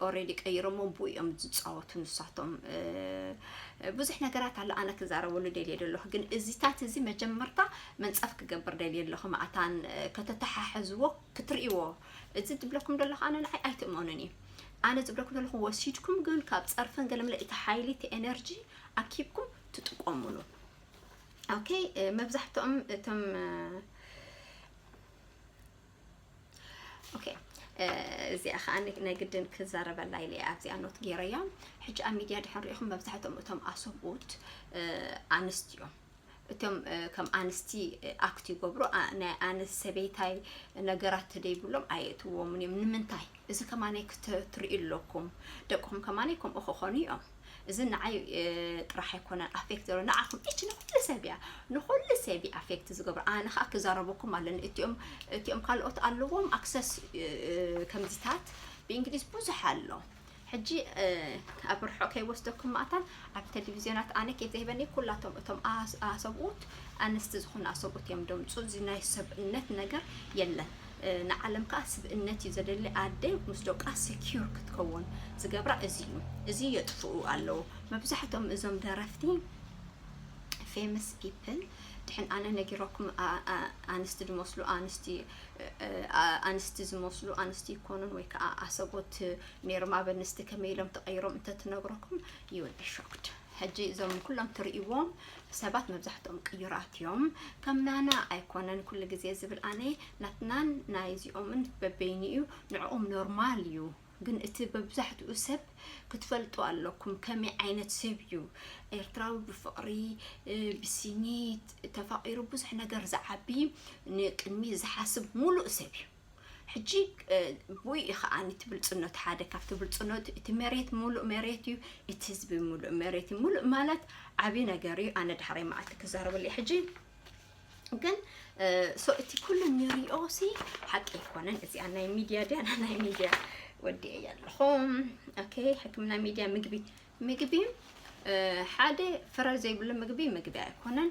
ኦሬዲ ቀይሮሞ ብኡ እዮም ዝጻወቱ ንሳቶም። ብዙሕ ነገራት ኣሎ ኣነ ክዛረበሉ ደልየ ዘለኹ፣ ግን እዚታት እዚ መጀመርታ መንጸፍ ክገብር ደልየ ኣለኹ። መኣታን ከተተሓሕዝዎ ክትርእይዎ። እዚ ዝብለኩም ዘለኹ ኣነ ንዓይ ኣይትእመኑን እዩ። ኣነ ዝብለኩም ዘለኹ ወሲድኩም ግን ካብ ጸርፍን ገለመለ እቲ ሓይሊ እቲ ኤነርጂ ኣኪብኩም ትጥቀሙሉ። ኦኬ፣ መብዛሕትኦም እቶም ኦኬ፣ እዚኣ ኸዓ ናይ ግድን ክዛረበላ ኢለ እያ ኣብዚኣ ኖት ገይረያ። ሕጂ ኣብ ሚድያ ድሕን ሪኢኹም መብዛሕትኦም እቶም ኣሰብኡት ኣንስቲ እዮም። እቶም ከም ኣንስቲ ኣክት ይገብሩ፣ ናይ ኣነ ሰበይታይ ነገራት ተደይብሎም ኣየእትዎምን እዮም። ንምንታይ? እዚ ከማነይ ክትርእዩ ኣለኩም። ደቅኹም ከማነይ ከምኡ ክኾኑ እዮም። እዚ ንዓይ ጥራሕ ኣይኮነን ኣፌክት ዘሎ፣ ንዓኹም ኢች ንኩሉ ሰብ እያ፣ ንኩሉ ሰብ እዩ ኣፌክት ዝገብሮ። ኣነ ከዓ ክዛረበኩም ኣለኒ። እቲኦም እቲኦም ካልኦት ኣለዎም ኣክሰስ ከምዚታት ብእንግሊዝ ብዙሕ ኣሎ። ሕጂ ኣብ ርሑቕ ከይወስደኩም ማእታን ኣብ ቴሌቪዝዮናት ኣነ ኬፍ ዘይበኒ ኩላቶም እቶም ኣሰብኡት ኣንስቲ ዝኾኑ ኣሰብኡት እዮም ደምፁ። እዚ ናይ ሰብእነት ነገር የለን። ንዓለም ከዓ ስብእነት እዩ ዘደሊ። ኣደ ምስ ደቃ ሴኪር ክትከውን ዝገብራ እዚ እዩ። እዚ የጥፍኡ ኣለዉ መብዛሕትኦም እዞም ደረፍቲ ፌመስ ፒፕል። ድሕን ኣነ ነጊረኩም ኣንስቲ ዝመስሉ ኣንስቲ ኣንስቲ ዝመስሉ ኣንስቲ ይኮኑን ወይ ከዓ ኣሰቦት ነይሮም ኣብ ኣንስቲ ከመይ ኢሎም ተቐይሮም እንተትነግረኩም you will be shocked። ሕጂ እዞም ኩሎም ትርእይዎም ሰባት መብዛሕትኦም ቅዩራት እዮም። ከምናና ኣይኮነን ኩሉ ግዜ ዝብል ኣነ ናትናን ናይዚኦምን በበይኑ እዩ። ንዕኦም ኖርማል እዩ። ግን እቲ መብዛሕትኡ ሰብ ክትፈልጡ ኣለኩም ከመይ ዓይነት ሰብ እዩ። ኤርትራዊ ብፍቕሪ ብስኒት ተፋቒሩ ብዙሕ ነገር ዝዓቢ ንቅድሚ ዝሓስብ ሙሉእ ሰብ እዩ። ሕጂ ብኡ እዩ ከዓ እቲ ብልፅነቱ ሓደ ካብቲ ብልፅነቱ እቲ መሬት ሙሉእ መሬት እዩ። እቲ ህዝቢ ሙሉእ መሬት እዩ። ሙሉእ ማለት ዓብዪ ነገር እዩ። ኣነ ዳሕራይ መዓልቲ ክዛረበሉ እየ። ሕጂ ግን ሶ እቲ ኩሉ ንሪኦ ሲ ሓቂ ኣይኮነን። እዚኣ ናይ ሚድያ ድያ ናይ ሚድያ ወዲኤ ኣለኹ። ኦኬ ሕክምና ሚድያ ምግቢ ምግቢ ሓደ ፍረ ዘይብሉ ምግቢ ምግቢ ኣይኮነን።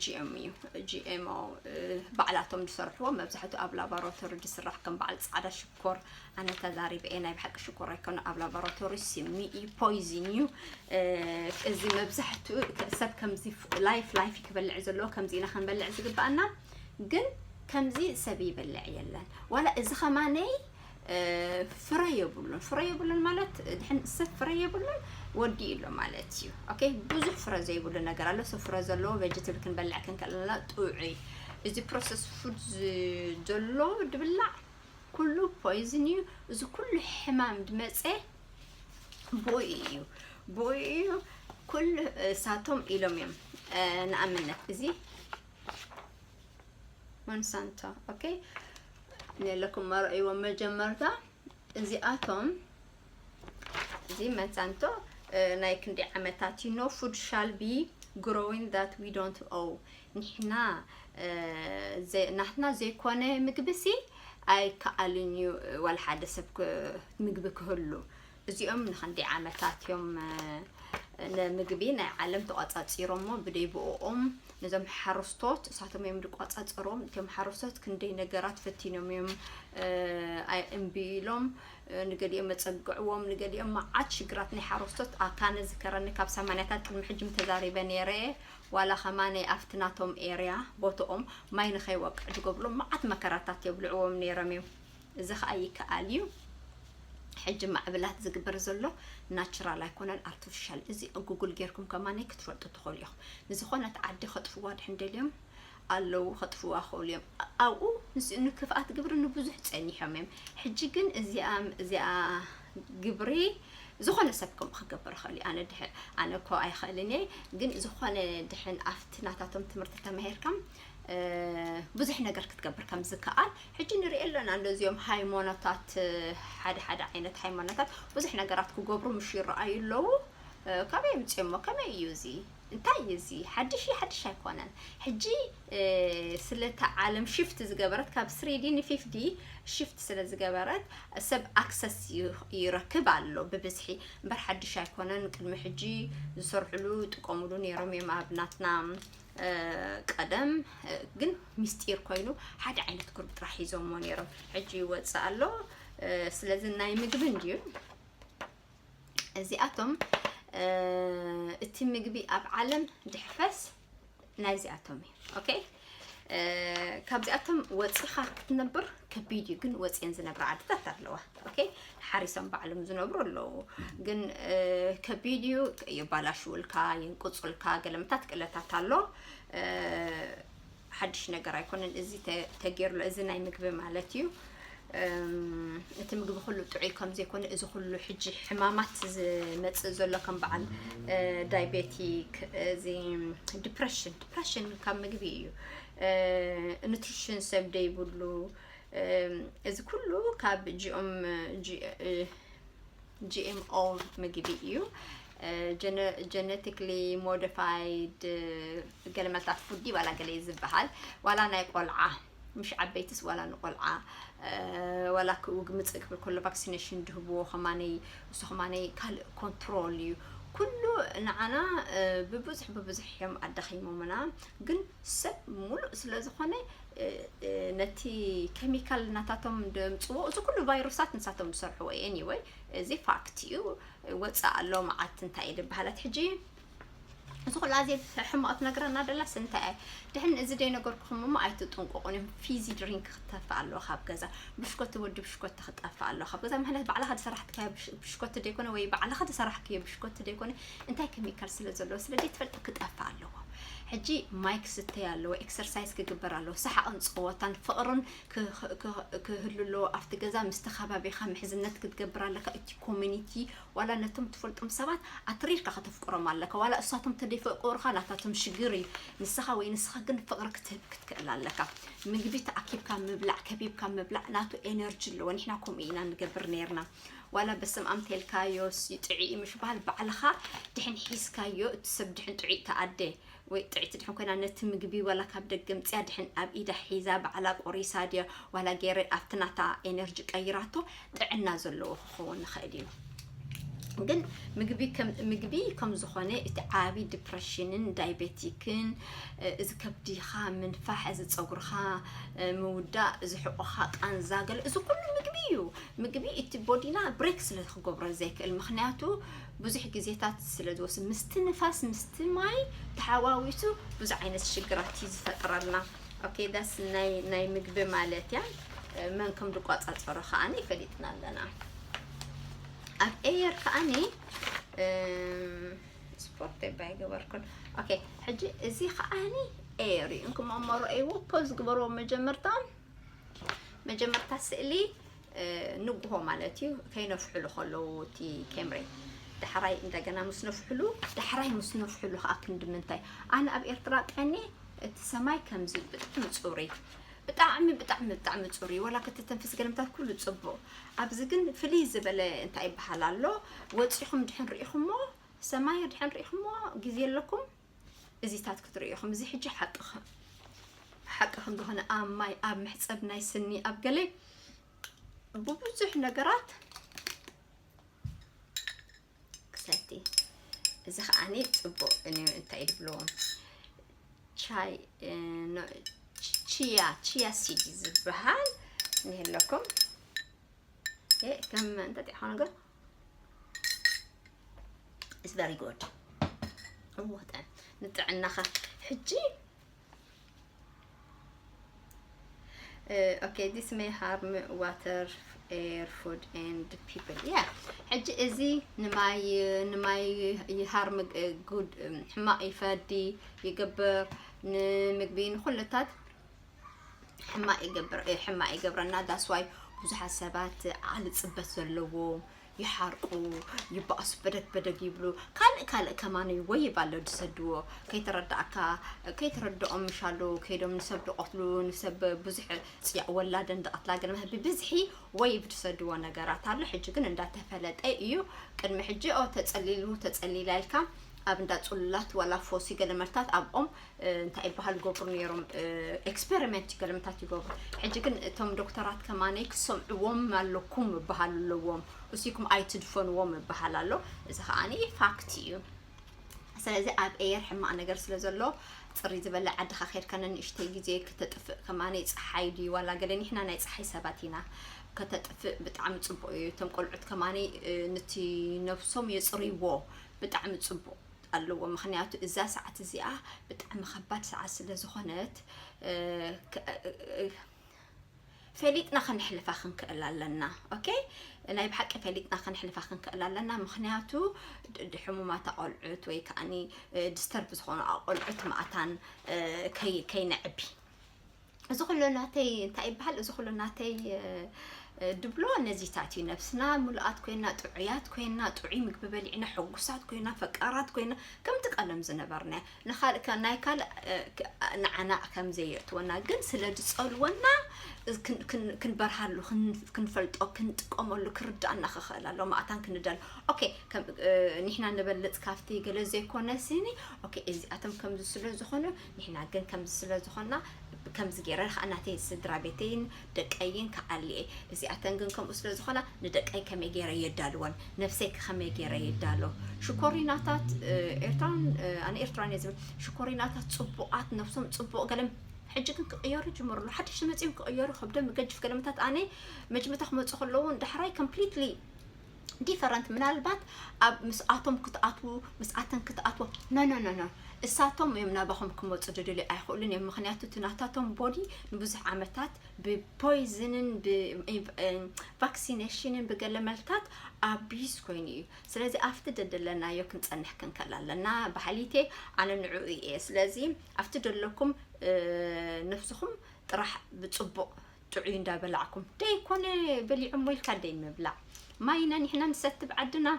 ጂኤም እዩ። ጂኤምኦ ባዕላቶም ዝሰርሕዎ መብዛሕትኡ ኣብ ላቦራቶሪ ዝስራሕ ከም በዓል ፃዕዳ ሽኮር ኣነ ተዛሪበ እየ። ናይ ብሓቂ ሽኮር ኣይኮነ ኣብ ላቦራቶሪ ስሚ እዩ ፖይዝን እዩ። እዚ መብዛሕትኡ ሰብ ከምዚ ላይፍ ላይፍ ክበልዕ ዘለዎ ከምዚ ኢና ክንበልዕ ዝግባኣና ግን ከምዚ ሰብ ይበልዕ የለን። ዋላ እዚ ከማነይ ፍረ የብሉን። ፍረ የብሉን ማለት ድሕን ሰብ ፍረ የብሉን ወዲ ኢሎ ማለት እዩ። ኦኬ ብዙሕ ፍረ ዘይብሉ ነገር ኣሎ። ሰብ ፍረ ዘለዎ ቬጀትብል ክንበልዕ ክንከለና ጥዑይ። እዚ ፕሮሰስ ፉድ ዘሎ ድብላዕ ኩሉ ፖይዝን እዩ። እዚ ኩሉ ሕማም ድመፀ ብኡ እዩ ብኡ እዩ። ኩሉ እሳቶም ኢሎም እዮም። ንኣብነት እዚ ሞንሳንቶ ኦኬ ነለኩም መርዕዎ መጀመርታ እዚኣቶም እዚ መንሳንቶ ናይ ክንዲ ዓመታት እዩ። No food shall be growing that we don't own። ንሕና ናትና ዘይኮነ ምግብሲ ኣይከኣልን እዩ ዋላ ሓደ ሰብ ምግቢ ክህሉ። እዚኦም ንክንደይ ዓመታት እዮም ንምግቢ ናይ ዓለም ተቋፃፂሮሞ ብደይ ብኦም ነዞም ሓረስቶት እሳቶም እዮም ዝቋፃፀሮም። እቶም ሓረስቶት ክንደይ ነገራት ፈቲኖም እዮም እምቢ ኢሎም። ንገሊኦም መፀግዕዎም ንገሊኦም መዓት ሽግራት ናይ ሓረስቶት ኣካነ ዝከረኒ ካብ ሰማንያታት ቅድሚ ሕጂ ተዛሪበ ነይረ። ዋላ ከማነ ኣብቲ ናቶም ኤርያ ቦትኦም ማይ ንኸይወቅዕ ዝገብርሎም መዓት መከራታት የብልዕዎም ነይሮም እዮም። እዚ ከዓ ይከኣል እዩ። ሕጂ ማዕብላት ዝግበር ዘሎ ናቹራል ኣይኮነን ኣርቲፊሻል። እዚ ጉግል ጌርኩም ከማነይ ክትፈልጡ ትኽእሉ ኢኹም። ንዝኾነት ዓዲ ከጥፍዋ ድሕን ደልዮም ኣለዉ ከጥፍዋ ክእሉ እዮም። ኣብኡ ንክፍኣት ግብሪ ንብዙሕ ፀኒሖም እዮም። ሕጂ ግን እዚኣ እዚኣ ግብሪ ዝኾነ ሰብ ከምኡ ክገብር ይኽእል እዩ። ኣነ ድሕ ኣነ እኮ ኣይኽእልን እየ። ግን ዝኾነ ድሕን ኣብቲ ናታቶም ትምህርቲ ተማሂርካ ብዙሕ ነገር ክትገብር ከም ዝከኣል ሕጂ ንርኢ ኣለና። እንደዚኦም ሃይማኖታት ሓደ ሓደ ዓይነት ሃይማኖታት ብዙሕ ነገራት ክገብሩ ምሽ ይረኣዩ ኣለዉ። ካበይ ምፅኦሞ ከመይ እዩ እዚ? እንታይ እዩ እዚ? ሓድሽ እዩ ሓድሽ ኣይኮነን። ሕጂ ስለታ ዓለም ሽፍት ዝገበረት ካብ ስሪዲ ንፊፍዲ ሽፍት ስለ ዝገበረት ሰብ ኣክሰስ ይረክብ ኣሎ ብብዝሒ እምበር ሓድሽ ኣይኮነን። ቅድሚ ሕጂ ዝሰርሕሉ ጥቀምሉ ነይሮም እዮም ኣብ ናትና ቀደም ግን ሚስጢር ኮይኑ ሓደ ዓይነት ግሩፕ ጥራሕ ሒዞሞ ነይሮም። ሕጂ ይወፅእ ኣሎ። ስለዚ ናይ ምግቢ እንድዩ እዚኣቶም እቲ ምግቢ ኣብ ዓለም ድሕፈስ ናይዚኣቶም እዩ። ኦኬ ካብዚኣቶም ወፂኻ ክትነብር ከቢድ እዩ። ግን ወፂአን ዝነብራ ዓድታት ኣለዋ። ኦኬ ሓሪሶም ባዕሎም ዝነብሩ ኣለዉ። ግን ከቢድ እዩ። የባላሽውልካ የንቅፁልካ ገለመታት ቅለታት ኣሎ። ሓድሽ ነገር ኣይኮነን እዚ ተገይርሎ እዚ ናይ ምግቢ ማለት እዩ። እቲ ምግቢ ኩሉ ጥዑይ ከም ዘይኮነ እዚ ኩሉ ሕጂ ሕማማት ዝመፅእ ዘሎ ከም በዓል ዳይቤቲክ እዚ ዲፕሬሽን ዲፕሬሽን ካብ ምግቢ እዩ። ኑትሪሽን ሰብ ደይብሉ እዚ ኩሉ ካብ ጂኦም ጂኤምኦ ምግቢ እዩ። genetically modified ገለ መልታት ፉዲ ዋላ ገለ ዝበሃል ዋላ ናይ ቆልዓ ምሽ ዓበይትስ ዋላ ንቆልዓ ዋላ ክውግ ምፅእ ክብል ከሎ ቫክሲኔሽን ድህብዎ ከማነይ እሱ ከማነይ ካልእ ኮንትሮል እዩ። ኩሉ ንዓና ብብዙሕ ብብዙሕ እዮም ኣዳኺሞምና። ግን ሰብ ሙሉእ ስለ ዝኾነ ነቲ ኬሚካል እናታቶም ደምፅዎ እዚ ኩሉ ቫይረሳት ንሳቶም ዝሰርሕዎ። ኤኒወይ እዚ ፋክት እዩ። ወፃእ ኣሎ መዓት እንታይ እዩ ዝበሃላት ሕጂ እዚ ኩሉ ኣዜ ሕማቕ ትነግረና ደላስ እንታይ እያ? ድሕን እዚ ደይነገርኩኹም እሞ ኣይትጥንቀቑን እዮም። ፊዚ ድሪንክ ክተፍ ኣለዎ ካብ ገዛ። ብሽኮቲ ወዲ ብሽኮቲ ክጠፍ ኣለዎ ካብ ገዛ። ምክንያት ባዕልኻ ዝሰራሕትካዮ ብሽኮቲ ደይኮነ ወይ ባዕልኻ ዝሰራሕክዮ ብሽኮቲ ደይኮነ እንታይ ኬሚካል ስለ ዘለዎ ስለ ዘይትፈልጥ ክጠፍ ኣለዎ። ሕጂ ማይ ክስተይ ኣለዎ፣ ኤክሰርሳይዝ ክግበር ኣለዎ፣ ሰሓቕን ፀወታን ፍቕርን ክህሉ ኣለዎ ኣብቲ ገዛ። ምስቲ ከባቢኻ ምሕዝነት ክትገብር ኣለካ። እቲ ኮሚኒቲ ዋላ ነቶም ትፈልጦም ሰባት ኣትሪርካ ከተፍቅሮም ኣለካ። ዋላ እሳቶም ተደይፈቅሩካ ናታቶም ሽግር እዩ። ንስኻ ወይ ንስኻ ግን ፍቅሪ ክትህብ ክትክእል ኣለካ። ምግቢ ተኣኪብካ ምብላዕ ከቢብካ ምብላዕ ናቱ ኤነርጂ ኣለዎ። ንሕና ከምኡ ኢና ንገብር ነርና። ዋላ በስም ኣምቴልካዮ ጥዒ ምሽ በሃል ባዕልኻ ድሕን ሒዝካዮ እቲ ሰብ ድሕን ጥዒ ተኣደ ወይ ጥዕቲ ድሕን ኮይና ነቲ ምግቢ ዋላ ካብ ደገ ምፅያ ድሕን ኣብ ኢዳ ሒዛ ባዕላ ቆሪሳ ድያ ዋላ ገይረ ኣብቲ ናታ ኤነርጂ ቀይራቶ ጥዕና ዘለዎ ክኸውን ንኽእል እዩ። ግን ምግቢ ከም ምግቢ ከም ዝኾነ እቲ ዓቢ ዲፕሬሽንን ዳይቤቲክን እዚ ከብዲኻ ምንፋሕ እዚ ፀጉርኻ ምውዳእ እዚ ሕቆኻ ቃንዛ ገለ እዚ ኩሉ ምግቢ እዩ። ምግቢ እቲ ቦዲና ብሬክ ስለ ክገብሮ ዘይክእል ምክንያቱ ብዙሕ ግዜታት ስለ ዝወስድ ምስቲ ንፋስ ምስቲ ማይ ተሓዋዊሱ ብዙሕ ዓይነት ሽግራት እዩ ዝፈጥረልና። ኦኬ ዳስ ናይ ናይ ምግቢ ማለት እያ። መን ከም ዝቋጻጸሮ ከዓኒ ፈሊጥና ኣለና። ኣብ ኤየር ከዓኒ ስፖርት ባይ ገበርኩን። ኦኬ ሕጂ እዚ ከዓኒ ኤየር እዩ። እንኩም ኣመሮ ኤዎ ፖዝ ግበርዎ መጀመርታ መጀመርታ ስእሊ ንጉሆ ማለት እዩ ከይነፍሕሉ ከለዉ እቲ ኬምሬ ዳሕራይ እንደገና ምስ ነፍሕሉ ዳሕራይ ምስ ነፍሕሉ ከዓ ክንዲ ምንታይ ኣነ ኣብ ኤርትራ ቀኒ እቲ ሰማይ ከምዚ ብጣዕሚ ፅሩይ ብጣዕሚ ብጣዕሚ ብጣዕሚ ፅሩይ ወላ ከተተንፍስ ገለምታት ኩሉ ፅቡቅ ኣብዚ ግን ፍልይ ዝበለ እንታይ ይበሃል ኣሎ ወፂኹም ድሕን ርኢኹሞ ሰማይ ድሕን ርኢኹሞ ግዜ ኣለኩም እዚታት ክትርእዩ ኢኹም እዚ ሕጂ ሓቂ ሓቂ ከም ዝኾነ ኣብ ማይ ኣብ መሕፀብ ናይ ስኒ ኣብ ገለ ብብዙሕ ነገራት ክሰቲ እዚ ከዓኒ ፅቡቅ እንታይ ድብልዎም ቻይ ቺያ ቺያ ሲድ ዝበሃል ንህለኩም ከም እንተጢሖ ነገር is very good ንጥዕናኻ ሕጂ okay this may harm water air food and people yeah ሕጂ እዚ ንማይ ንማይ ይሃርም good ሕማቅ ይፈዲ ይገብር ንምግቢ ንኩልታት ሕማቅ ይገብር ሕማቅ ይገብረና that's why ብዙሓት ሰባት ዓሊ ፅበት ዘለዎም ይሓርቁ ይባእሱ በደግ በደግ ይብሉ ካልእ ካልእ ከማን እዩ ወይ ይባሎ ዝሰድዎ ከይተረዳእካ ከይተረድኦም ምሻሉ ከይዶም ንሰብ ዝቀትሉ ንሰብ ብዙሕ ፅያቅ ወላደን ዝቀትላ ገለ ብብዝሒ ወይ ብትሰድዎ ነገራት ኣሎ ሕጂ ግን እንዳተፈለጠ እዩ ቅድሚ ሕጂ ኦ ተፀሊሉ ተፀሊላ ኢልካ ኣብ እንዳ ፅሉላት ዋላ ፎሲ ገለ መርታት ኣብኦም እንታይ ይበሃል ይገብሩ ነይሮም ኤክስፐሪመንት ይገለምታት ይገብሩ ሕጂ ግን እቶም ዶክተራት ከማነይ ክሰምዕዎም ኣለኩም ይበሃል ኣለዎም እሲኩም ኣይትድፈንዎም ይበሃል ኣሎ እዚ ከዓኒ ፋክት እዩ ስለዚ ኣብ ኤየር ሕማቕ ነገር ስለ ዘሎ ፅሪ ዝበለ ዓድኻ ከድካ ነንእሽተይ ግዜ ክተጥፍእ ከማነይ ፀሓይ ድዩ ዋላ ገለ ንሕና ናይ ፀሓይ ሰባት ኢና ከተጥፍእ ብጣዕሚ ፅቡቅ እዩ እቶም ቆልዑት ከማነይ ንቲ ነብሶም የፅርይዎ ብጣዕሚ ፅቡቅ ኣለዎ ምክንያቱ እዛ ሰዓት እዚኣ ብጣዕሚ ከባድ ሰዓት ስለ ዝኾነት ፈሊጥና ከነሕልፋ ክንክእል ኣለና okay ናይ ብሓቂ ፈሊጥና ከነሕልፋ ክንክእል ኣለና ምክንያቱ ሕሙማት ኣቆልዑት ወይ ከዓኒ ዲስተርብ ዝኾኑ ኣቆልዑት ማእታን ከይነዕቢ እዚ ኩሉ ናተይ እንታይ ይበሃል? እዚ ኩሉ ናተይ ድብሎ ነዚታት እዩ። ነብስና ምሉኣት ኮይና፣ ጥዑያት ኮይና፣ ጥዑይ ምግቢ በሊዕና፣ ሕጉሳት ኮይና፣ ፈቃራት ኮይና፣ ከምቲ ቀደም ዝነበርና፣ ንኻልእ ከ-፣ ናይ ካልእ፣ እ፣ ክ-፣ ንዓና ከም ዘየእትወና፣ ግን ስለ ዝጸልወና፣ እ፣ ክን-፣ ክን-፣ ክንበርሃሉ፣ ክን-፣ ክንፈልጦ፣ ክንጥቀመሉ፣ ክርዳእና ክኽእል ኣለዎ። ማእታን ክንዳል፣ ኦኬ፣ ከም፣ እ፣ ንሕና ንበልጽ ካብቲ ገለ ዘይኮነ ስኒ፣ ኦኬ፣ እዚኣቶም ከምዚ ስለ ዝኾኑ፣ ንሕና ግን ከምዚ ስለ ዝኾና፣ ከምዚ ገይረ ከዓ ናተይ ስድራ ቤተይን ደቀይን ክዓሊ እየ። እዚኣተን ግን ከምኡ ስለ ዝኾና፣ ንደቀይ ከመይ ገይረ የዳልወን፣ ነፍሰይ ከ ከመይ ገይረ የዳሎ? ሽኮሪናታት፣ እ፣ ኤርትራን፣ እ፣ ኣነ ኤርትራን እየ ዝብል። ሽኮሪናታት ጽቡቓት፣ ነፍሶም ጽቡቕ፣ ገለም ሕጂ ግን ክቕየሩ ጅምርሉ። ሓድሽ መጺኦም ክቕየሩ ከብዶም ይገጅፍ። ገለመታት ኣነ መጅመታ ክመጹ ከለዉ፣ ዳሕራይ ኮምፕሊትሊ ዲፈረንት። ምናልባት ኣብ ምስኣቶም ክትኣትዉ፣ ምስኣተን ክትኣትዎ፣ ኖ፣ ኖ፣ ኖ፣ ኖ። እሳቶም እዮም ናባኹም ክመጹ ዝደልዩ ኣይኽእሉን እዮም። ምኽንያቱ እቲ ናታቶም ቦዲ ንብዙሕ ዓመታት ብፖይዝንን ብ-፣ እ፣ ቫክሲኔሽንን ብገለ መልክታት ኣቢዩዝ ኮይኑ እዩ። ስለዚ ኣብቲ ደደለናዮ ክንጸንሕ ክንክእል ኣለና። ባሕሊቴ ኣነ ንዕኡ እየ። ስለዚ ኣብቲ ደለኩም፣ እ፣ ነፍስኹም ጥራሕ ብጽቡቕ ጥዑይ እንዳበላዕኩም፣ ደይኮነ በሊዖሞ ኢልካ ደይ ምብላዕ። ማይ ኢና ንሕና ንሰቲ ብዓድና፣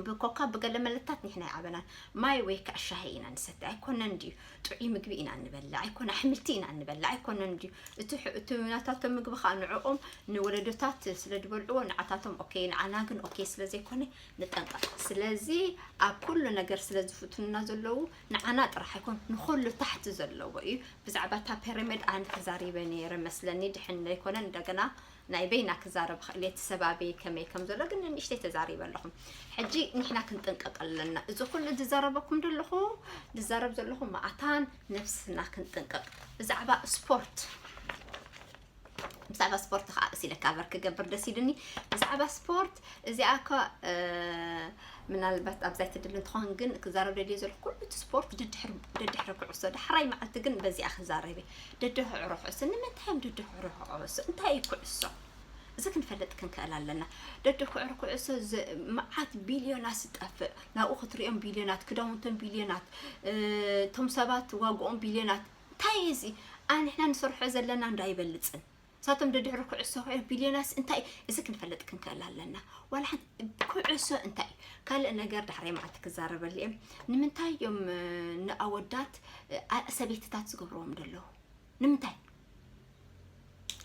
ብኮካ ብገለ መለታት ንሕና ይዓበናን። ማይ ወይ ከዓ ሻሂ ኢና ንሰቲ። ኣይኮነን ድዩ? ጥዑይ ምግቢ ኢና እንበልዕ። ኣይኮነ ኣሕምልቲ ኢና እንበልዕ። ኣይኮነን ድዩ? እቲ ሕ-፣ እቲ ናታቶም ምግቢ ከዓ ንዕኦም ንወለዶታት ስለ ዝበልዕዎ ንዓታቶም ኦኬ፣ ንዓና ግን ኦኬ ስለ ዘይኮነ ንጠንቀቕ። ስለዚ ኣብ ኩሉ ነገር ስለ ዝፍትኑና ዘለዉ ንዓና ጥራሕ ኣይኮን፣ ንኹሉ ታሕቲ ዘለዎ እዩ። ብዛዕባ እታ ፒራሚድ ኣነ ተዛሪበ ነይረ መስለኒ፣ ድሕን ዘይኮነ እንደገና ናይ በይና ክዛረብ ክእል እየ። እቲ ሰብ ኣበይ ከመይ ከም ዘሎ ግን ንእሽተይ ተዛሪበ ኣለኹ። ሕጂ ንሕና ክንጥንቀቕ ኣለና። እዚ ኩሉ ዝዛረበኩም ዘለኹ፣ ዝዛረብ ዘለኹ ማእታን ነፍስና ክንጥንቀቕ። ብዛዕባ ስፖርት፣ ብዛዕባ ስፖርት ከዓ እስ ኢለ ካቨር ክገብር ደስ ኢሉኒ። ብዛዕባ ስፖርት እዚኣ እኳ፣ እ፣ ምናልባት ኣብዛ ኣይትድልን ትኾን፣ ግን ክዛረብ ደልዮ ዘለኹ ኩሉ እቲ ስፖርት ደድሕሪ፣ ደድሕሪ ኩዕሶ። ዳሕራይ መዓልቲ ግን በዚኣ ክዛረብ እየ። ደድሕሪ ኩዕሶ። ንምንታይ እዮም ደድሕሪ ኩዕሶ? እንታይ እዩ ኩዕሶ? እዚ ክንፈልጥ ክንክእል ኣለና። ደድሕሪ ኩዕሶ ዝ-፣ መዓት ቢልዮናት ዝጠፍእ፣ ናብኡ ክትሪኦም ቢልዮናት፣ ክዳውንቶም ቢልዮናት፣ እ፣ እቶም ሰባት ዋግኦም ቢልዮናት። እንታይ እዩ እዚ? ኣንሕና ንሰርሖ ዘለና እንዶ ኣይበልጽን? ንሳቶም ደድሕሪ ኩዕሶ ኮይኖም ቢልዮናስ እንታይ? እዚ ክንፈልጥ ክንክእል ኣለና። ዋላ ሓንቲ ኩዕሶ እንታይ? ካልእ ነገር ዳሕራይ መዓልቲ ክዛረበሉ እየ። ንምንታይ እዮም፣ እ፣ ንኣወዳት፣ እ፣ ኣ-፣ ሰበይትታት ዝገብርዎም ዘለዉ? ንምንታይ?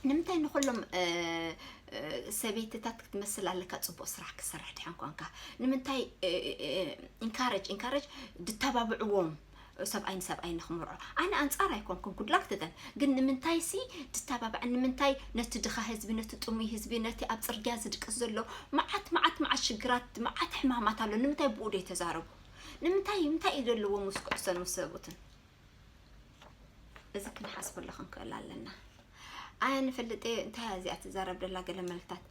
ንምንታይ ንኹሎም፣ እ፣ እ፣ ሰበይትታት ክትመስል ኣለካ ጽቡቕ ስራሕ ክትሰርሕ ድሓን ኮንካ? ንምንታይ፣ እ፣ እ፣ እ፣ ኢንካረጅ፣ ኢንካረጅ ድተባብዕዎም ሰብኣይ ንሰብኣይ ንኽምርዖ? ኣነ ኣንጻር ኣይኮንኩን፣ ጉድላክ ትተን። ግን ንምንታይ ሲ ትተባብዐን? ንምንታይ ነቲ ድኻ ህዝቢ፣ ነቲ ጥሙይ ህዝቢ፣ ነቲ ኣብ ጽርግያ ዝድቅስ ዘሎ መዓት፣ መዓት፣ መዓት ሽግራት፣ መዓት ሕማማት ኣሎ። ንምንታይ ብኡ ደይተዛረቡ? ንምንታይ፣ እንታይ እዩ ዘለዎም ምስ ኩዕሶን ምስ ሰብኡትን? እዚ ክንሓስበሉ ክንክእል ኣለና። ኣየ ንፈልጥ እየ፣ እንታይ እያ እዚኣ ትዛረብ ደላ ገለ መልታት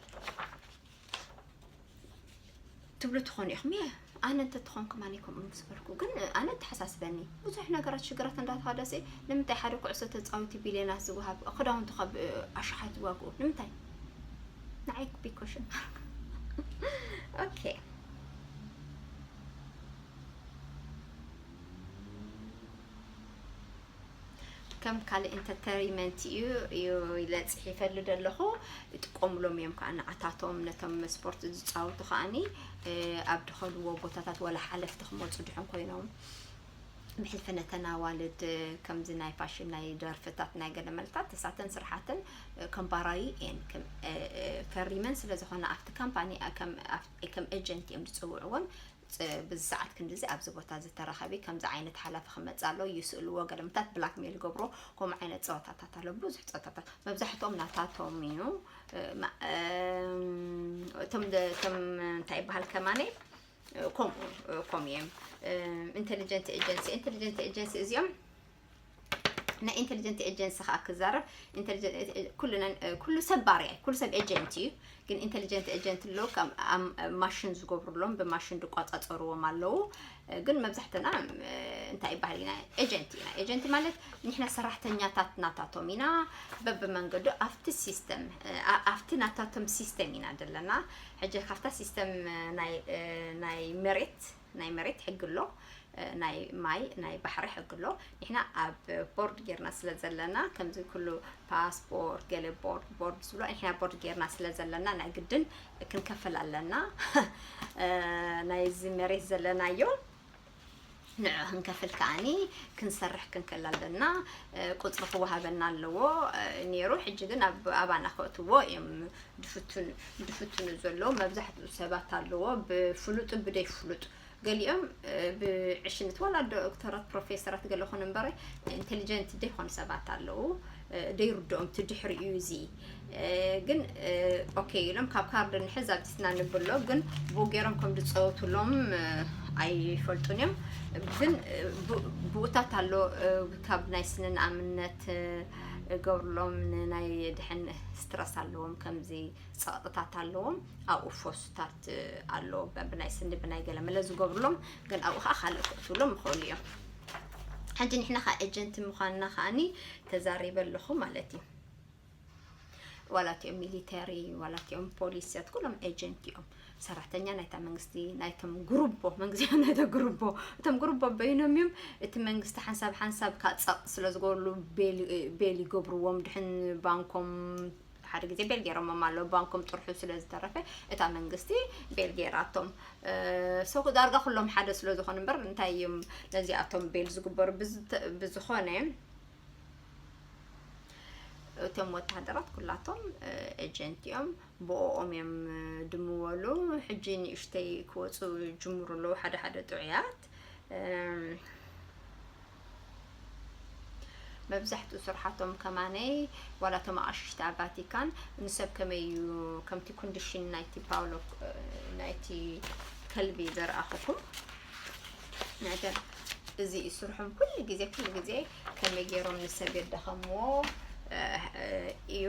ትብሉ ትኾኑ ኢኹም። እየ፣ ኣነ እንተ ትኾንኩም ኣነ ከምኡ ምስ በልኩ፣ ግን ኣነ ተሓሳስበኒ። ብዙሕ ነገራት ሽግራት እንዳተሃደሰ፣ ንምንታይ ሓደ ኩዕሶ ተጻወቲ ቢልዮናት ዝወሃብ፣ ክዳውንቲ ካብ ኣሽሓት ዝዋግኡ? ንምንታይ? ንዓይ ቢግ ኮሽን። ኦኬ። ከም ካልእ ኢንተርተይንመንት እዩ፣ እዩ ኢለ ጽሒፈሉ ዘለኹ። ይጥቀሙሎም እዮም ከዓ ንዓታቶም፣ ነቶም ስፖርት ዝጻወቱ ከዓኒ፣ እ፣ ኣብ ድኸልዎ ቦታታት ወላ ሓለፍቲ ክመጹ ድሕን ኮይኖም፣ ብሕልፊ ነተን ኣዋልድ፣ ከምዚ ናይ ፋሽን፣ ናይ ደርፍታት፣ ናይ ገለ መልታት፣ እሳተን ስራሓተን፣ እ፣ ከም ባራዩ እየን፣ ከም፣ እ፣ እ፣ ፈሪመን ስለ ዝኾነ ኣብቲ ካምፓኒ፣ እ፣ ከም፣ ኣብ-፣ ከም ኤጀንት እዮም ዝጽውዕወን። ጽ-፣ ብዚ ሰዓት ክንድዚ ኣብዚ ቦታ ዝተራኸቢ፣ ከምዚ ዓይነት ሓላፊ ክመጽእ ኣሎ፣ ይስእልዎ፣ ገለምታት ብላክሜል ይገብሮ፣ ከምኡ ዓይነት ጸወታታት ኣሎ፣ ብዙሕ ጸወታታት። መብዛሕትኦም ናታቶም እዩ። እ፣ ማ-፣ እም፣ እቶም ደ-፣ እቶም እንታይ ይበሃል ከማነ፣ እ፣ ከምኡ፣ እ፣ ከምኡ እዮም። እ፣ ኢንተሊጀንት ኤጀንሲ፣ ኢንተሊጀንት ኤጀንሲ እዚኦም ናይ ኢንተሊጀንት ኤጀንሲ ከዓ ክዛረብ፣ ኢንተሊጀንት ኤ-፣ ኩሉነን፣ እ፣ ኩሉ ሰብ ባርያ እዩ፣ ኩሉ ሰብ ኤጀንት እዩ። ግን ኢንተሊጀንት ኤጀንት ኣለዉ፣ ከም ኣም-፣ ማሽን ዝገብሩሎም፣ ብማሽን ዝቆጻጸርዎም ኣለዉ። እ፣ ግን መብዛሕትና፣ እ፣ እንታይ ይበሃል ኢና? ኤጀንት ኢና። ኤጀንት ማለት ንሕና ሰራሕተኛታት ናታቶም ኢና። በብመንገዱ ኣብቲ ሲስተም፣ እ፣ ኣ-፣ ኣብቲ ናታቶም ሲስተም ኢና ዘለና። ሕጂ ካብታ ሲስተም፣ እ፣ ናይ፣ እ፣ ናይ መሬት፣ ናይ መሬት ሕጊ ኣሎ። ናይ ማይ ናይ ባሕሪ ሕግሎ። ንሕና ኣብ ቦርድ ጌርና ስለ ዘለና ከምዚ ኩሉ ፓስፖርት ገለ ቦርድ ቦርድ ዝብሎ ንሕና ቦርድ ጌርና ስለ ዘለና ናይ ግድን ክንከፍል ኣለና። ናይዚ መሬት ዘለናዮ ንዕ ክንከፍል ከዓኒ ክንሰርሕ ክንክእል ኣለና። ቁፅሪ ክወሃበና ኣለዎ ነይሩ። ሕጂ ግን ኣብ ኣባና ከእትዎ እዮም ድፍትኑ ዘለዉ። መብዛሕትኡ ሰባት ኣለዎ ብፍሉጥ ብደይ ፍሉጥ። ገሊኦም ብዕሽነት ዋላ ዶክተራት ፕሮፌሰራት ገለ ኾኑ እምበረ ኢንቴሊጀንት ደይኾኑ ሰባት ኣለዉ። ደይርድኦም ትድሕሪ እዩ እዚ። ግን ኦኬ ኢሎም ካብ ካርድ ንሕዝ ኣብቲትና ንብሎ ግን ብኡ ገይሮም ከም ዝፀወቱሎም ኣይፈልጡን እዮም። ግን ብኡታት ኣሎ ካብ ናይ ስነ ንኣምነት ገብርሎም ንናይ ድሕን ስትረስ ኣለዎም ከምዚ ፀቕጥታት ኣለዎም ኣብኡ ፎስታት ኣሎ ብናይ ስኒ ብናይ ገለ መለ ዝገብርሎም ግን ኣብኡ ከዓ ካልእ ክእትውሎም ይኽእሉ እዮም። ሕጂ ንሕና ከዓ ኤጀንት ምዃንና ከዓኒ ተዛሪበ ኣለኹ ማለት እዩ። ዋላ እቲኦም ሚሊተሪ ዋላ እቲኦም ፖሊስያት ኩሎም ኤጀንት እዮም። ሰራሕተኛ ናይታ መንግስቲ ናይቶም ግሩቦ መንግስቲ ናይታ ግሩቦ እቶም ግሩቦ በይኖም እዮም። እቲ መንግስቲ ሓንሳብ ሓንሳብ ካፀቕ ስለ ዝገብርሉ ቤል ይገብርዎም ድሕን ባንኮም ሓደ ግዜ ቤል ገይሮሞም ኣለዉ ባንኮም ጥርሑ ስለ ዝተረፈ እታ መንግስቲ ቤል ገይራቶም። ሰው ዳርጋ ኩሎም ሓደ ስለ ዝኾኑ እምበር እንታይ እዮም ነዚኣቶም ቤል ዝግበሩ ብዝኾነ እቶም ወታደራት ኩላቶም ኤጀንት እዮም። ብኦም እዮም ድምወሉ። ሕጂ ንእሽተይ ክወፁ ጅምሩ ኣለዉ ሓደ ሓደ ጥዑያት። መብዛሕትኡ ስርሓቶም ከማነይ ዋላ እቶም ኣቕሽሽቲ ኣብ ቫቲካን ንሰብ ከመይ እዩ ከምቲ ኮንዲሽን ናይቲ ፓውሎ ናይቲ ከልቢ ዘርኣኹኩም ናይተ እዚ እዩ ስርሖም ኩሉ ግዜ ኩሉ ግዜ ከመይ ገይሮም ንሰብ የዳኸምዎ እዩ።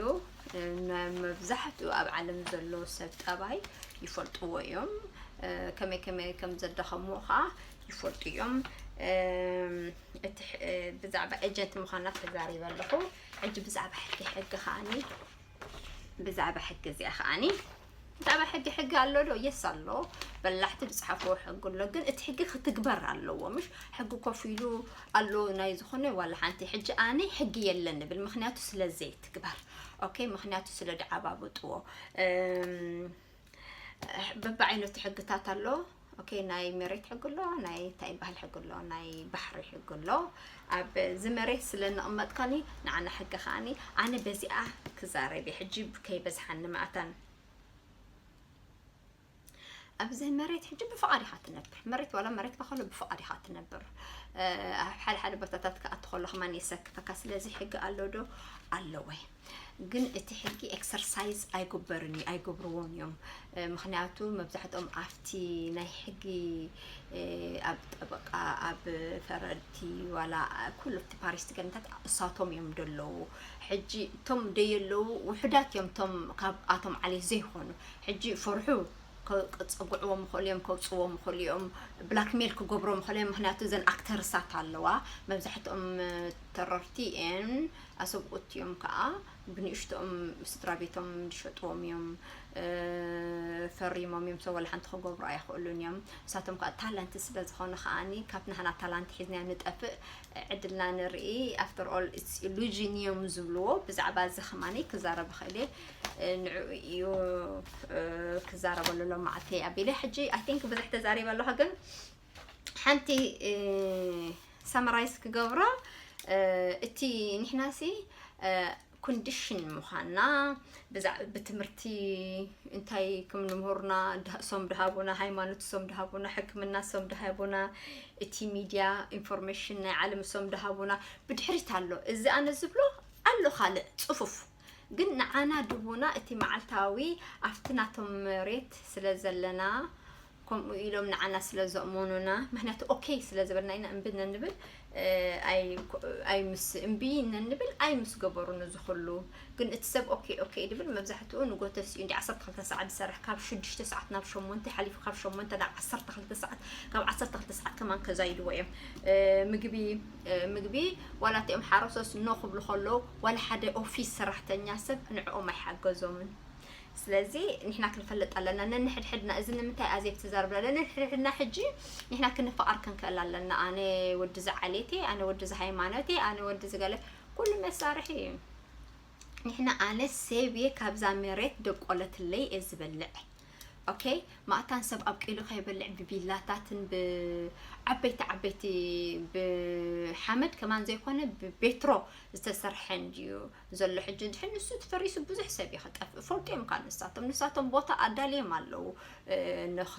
መብዛሕትኡ ኣብ ዓለም ዘሎ ሰብ ጠባይ ይፈልጥዎ እዮም። ከመይ ከመይ ከም ዘዳኸምዎ ከዓ ይፈልጡ እዮም። እቲ ብዛዕባ ኤጀንት ምዃና ተዛሪበ ኣለኹ። ሕጂ ብዛዕባ ሕጊ ሕጊ ከዓኒ ብዛዕባ ሕጊ እዚኣ ከዓኒ ብዛዕባ ሕጊ ሕጊ ኣሎ ዶ? የስ ኣሎ። በላሕቲ ዝፅሓፍዎ ሕጊ ኣሎ፣ ግን እቲ ሕጊ ክትግበር ኣለዎ። ምሽ ሕጊ ኮፍ ኢሉ ኣሎ ናይ ዝኾነ ዋላ ሓንቲ። ሕጂ ኣነ ሕጊ የለን ንብል፣ ምክንያቱ ስለ ዘይትግበር። ኦኬ፣ ምክንያቱ ስለ ድዓባብጥዎ። በብዓይነቱ ሕግታት ኣሎ። ኦኬ፣ ናይ መሬት ሕጊ ኣሎ፣ ናይ እንታይ ይበሃል ሕጊ ኣሎ፣ ናይ ባሕሪ ሕጊ ኣሎ። ኣብዚ መሬት ስለ ንቕመጥ ከኒ ንዓና ሕጊ ከዓኒ ኣነ በዚኣ ክዛረብ እየ። ሕጂ ከይበዝሓኒ መኣታን ኣብዚ መሬት ሕጂ ብፍቓድ ኢኻ ትነብር። መሬት ዋላ መሬት ባኸሎ ብፍቓድ ኢኻ ትነብር። ኣብ ሓደ ሓደ ቦታታት ክኣቲ ከሎ ከማን የሰክፈካ። ስለዚ ሕጊ ኣሎ ዶ? ኣለወ። ግን እቲ ሕጊ ኤክሰርሳይዝ ኣይግበርን እዩ፣ ኣይገብርዎን እዮም። ምክንያቱ መብዛሕትኦም ኣብቲ ናይ ሕጊ ኣብ ጠበቃ ኣብ ፈረድቲ ዋላ ኩሉ ኣብቲ ፓሪስ ትገንታት እሳቶም እዮም ደለዉ። ሕጂ እቶም ደየለዉ ውሕዳት እዮም እቶም ካብኣቶም ዓሌት ዘይኮኑ። ሕጂ ፈርሑ ከፀጉዕዎም ይኽእሉ እዮም፣ ከውፅዎም ይኽእሉ እዮም፣ ብላክሜል ክገብሮም ይኽእሉ እዮም። ምክንያቱ እዘን ኣክተርሳት ኣለዋ መብዛሕትኦም ተረርቲ እየን። ኣሰብኡት እዮም ከዓ ብንእሽቶኦም ስድራ ቤቶም ዝሸጥዎም እዮም። ፈሪሞም እዮም ሰብ ወላ ሓንቲ ክገብሩ ኣይኽእሉን እዮም። ንሳቶም ከዓ ታለንት ስለ ዝኾኑ ከዓኒ ካብ ናህና ታላንት ሒዝና ንጠፍእ ዕድልና ንርኢ። ኣፍተር ኦል ኢሉዥን እዮም ዝብልዎ። ብዛዕባ እዚ ከማኒ ክዛረብ ይኽእል እየ። ንዕኡ እዩ ክዛረበሉ ሎም መዓልቲ ኣቢለ ሕጂ ኣይ ቲንክ ብዙሕ ተዛሪበ ኣለኹ ግን ሓንቲ ሰመራይዝ ክገብሮ እቲ ንሕናሲ ኮንዲሽን ምዃንና ብዛዕባ ብትምህርቲ እንታይ ከም ንምህሩና እሶም ድሃቡና ሃይማኖት እሶም ድሃቡና ሕክምና እሶም ድሃቡና እቲ ሚድያ ኢንፎርሜሽን ናይ ዓለም እሶም ድሃቡና ብድሕሪት ኣሎ እዚ ኣነ ዝብሎ ኣሎ ካልእ ፅፉፍ ግን ንዓና ድቡና እቲ መዓልታዊ ኣብቲ ናቶም መሬት ስለ ዘለና ከምኡ ኢሎም ንዓና ስለ ዘእመኑና ምክንያቱ ኦኬ ስለ ዝበልና ኢና እምቢ ነንብል ኣይምስ እምቢ ነንብል ኣይምስ ገበሩን እዚ ኩሉ ግን እቲ ሰብ ኦኬ ኦኬ ድብል መብዛሕትኡ ንጎተስ እዩ እንዲ ዓሰርተ ክልተ ሰዓት ዝሰርሕ ካብ ሽዱሽተ ሰዓት ናብ ሸሞንተ ሓሊፉ ካብ ሸሞንተ ናብ ዓሰርተ ክልተ ሰዓት ካብ ዓሰርተ ክልተ ሰዓት ከማን ከዛይድዎ እዮም ምግቢ ምግቢ ዋላ እቲኦም ሓረሶስ ኖ ክብሉ ከለዉ ዋላ ሓደ ኦፊስ ሰራሕተኛ ሰብ ንዕኦም ኣይሓገዞምን ስለዚ ንሕና ክንፈልጥ ኣለና ነንሕድሕድና። እዚ ንምንታይ ኣዜብ ትዛረብ ኣላ? ነንሕድሕድና ሕጂ ንሕና ክንፈቓር ክንክእል ኣለና። ኣነ ወዲ ዝዓሌቴ፣ ኣነ ወዲ ዝሃይማኖቴ፣ ኣነ ወዲ ዝገለ፣ ኩሉ መሳርሒ እዩ። ንሕና፣ ኣነ ሴብየ ካብዛ መሬት ደቆለትለይ እየ ዝበልዕ። ኦኬ፣ ማእታን ሰብ ኣብቂሉ ከይበልዕ ብቢላታትን ብዓበይቲ ዓበይቲ ብሓመድ ከማን ዘይኮነ ብቤትሮ ዝተሰርሐ እንድዩ ዘሎ። ሕጂ እንድሕን ንሱ ተፈሪሱ ብዙሕ ሰብ እዩ ክጠፍእ። ፈልጡ እዮም ካብ ንሳቶም፣ ንሳቶም ቦታ ኣዳልዮም ኣለዉ፣ እ፣ ንኽ-፣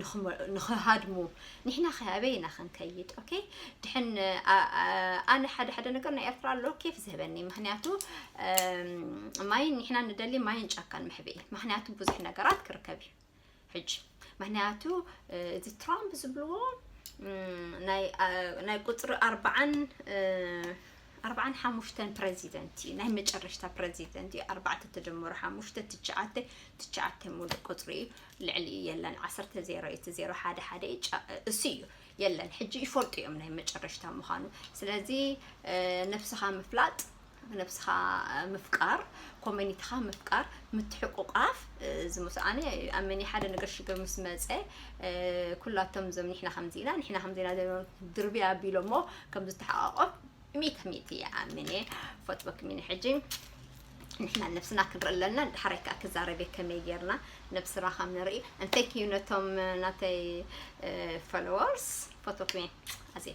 ንኽመ-፣ ንኽሃድሙ። ንሕና ከ ኣበይ ኢና ክንከይድ? ኦኬ፣ ድሕን፣ እ፣ ኣ-፣ ኣ-፣ ኣነ ሓደ ሓደ ነገር ናይ ኤርትራ ኣሎ ኬፍ ዝህበኒ። ምኽንያቱ፣ እም፣ ማይን ንሕና ንደሊ ማይን ጫካን መሕብኢ። ምኽንያቱ ብዙሕ ነገራት ክርከብ እዩ። ሕጂ ምኽንያቱ፣ እ፣ እዚ ትራምፕ ዝብልዎ፣ እም፣ ናይ፣ እ፣ ናይ ቁጽሪ ኣርባዓን፣ እ፣ ኣርባዓን ሓሙሽተን ፕረዚደንት እዩ። ናይ መጨረሽታ ፕረዚደንት እዩ። ኣርባዕተ ተደመሩ ሓሙሽተ፣ ትሽዓተ፣ ትሽዓተ ሙሉእ ቁጽሪ እዩ። ልዕሊ የለን። ዓሰርተ ዜሮ እዩ። እቲ ዜሮ ሓደ ሓደ እዩ። ጫ-፣ እሱ እዩ። የለን። ሕጂ ይፈልጡ እዮም ናይ መጨረሽታ ምዃኑ። ስለዚ፣ እ፣ ነብስኻ ምፍላጥ፣ ነብስኻ ምፍቃር፣ ኮሚኒቲኻ ምፍቃር፣ ምትሕቁቃፍ፣ እ፣ ዝምስ-፣ ኣነ ኣመኒ ሓደ ነገር ሽግር ምስ መጸ፣ እ፣ ኩላቶም እዞም ንሕና ከምዚ ኢና፣ ንሕና ከምዚ ኢና፣ ድርቢ ኣቢሎሞ ከም ዝተሓቋቆፍ ሚእቲ ሚእቲ ይኣምን እየ። ፈትወክም እየ። ሕጂ ንሕና ነብስና ክንርኢ ኣለና። ድሓረይ ከኣ ክዛረብ እየ ከመይ ጌርና ነብስና ከም ንርኢ። And thank you ነቶም ናተይ፣ እ፣ ፎሎወርስ። ፈትወክም እየ። ኣዜ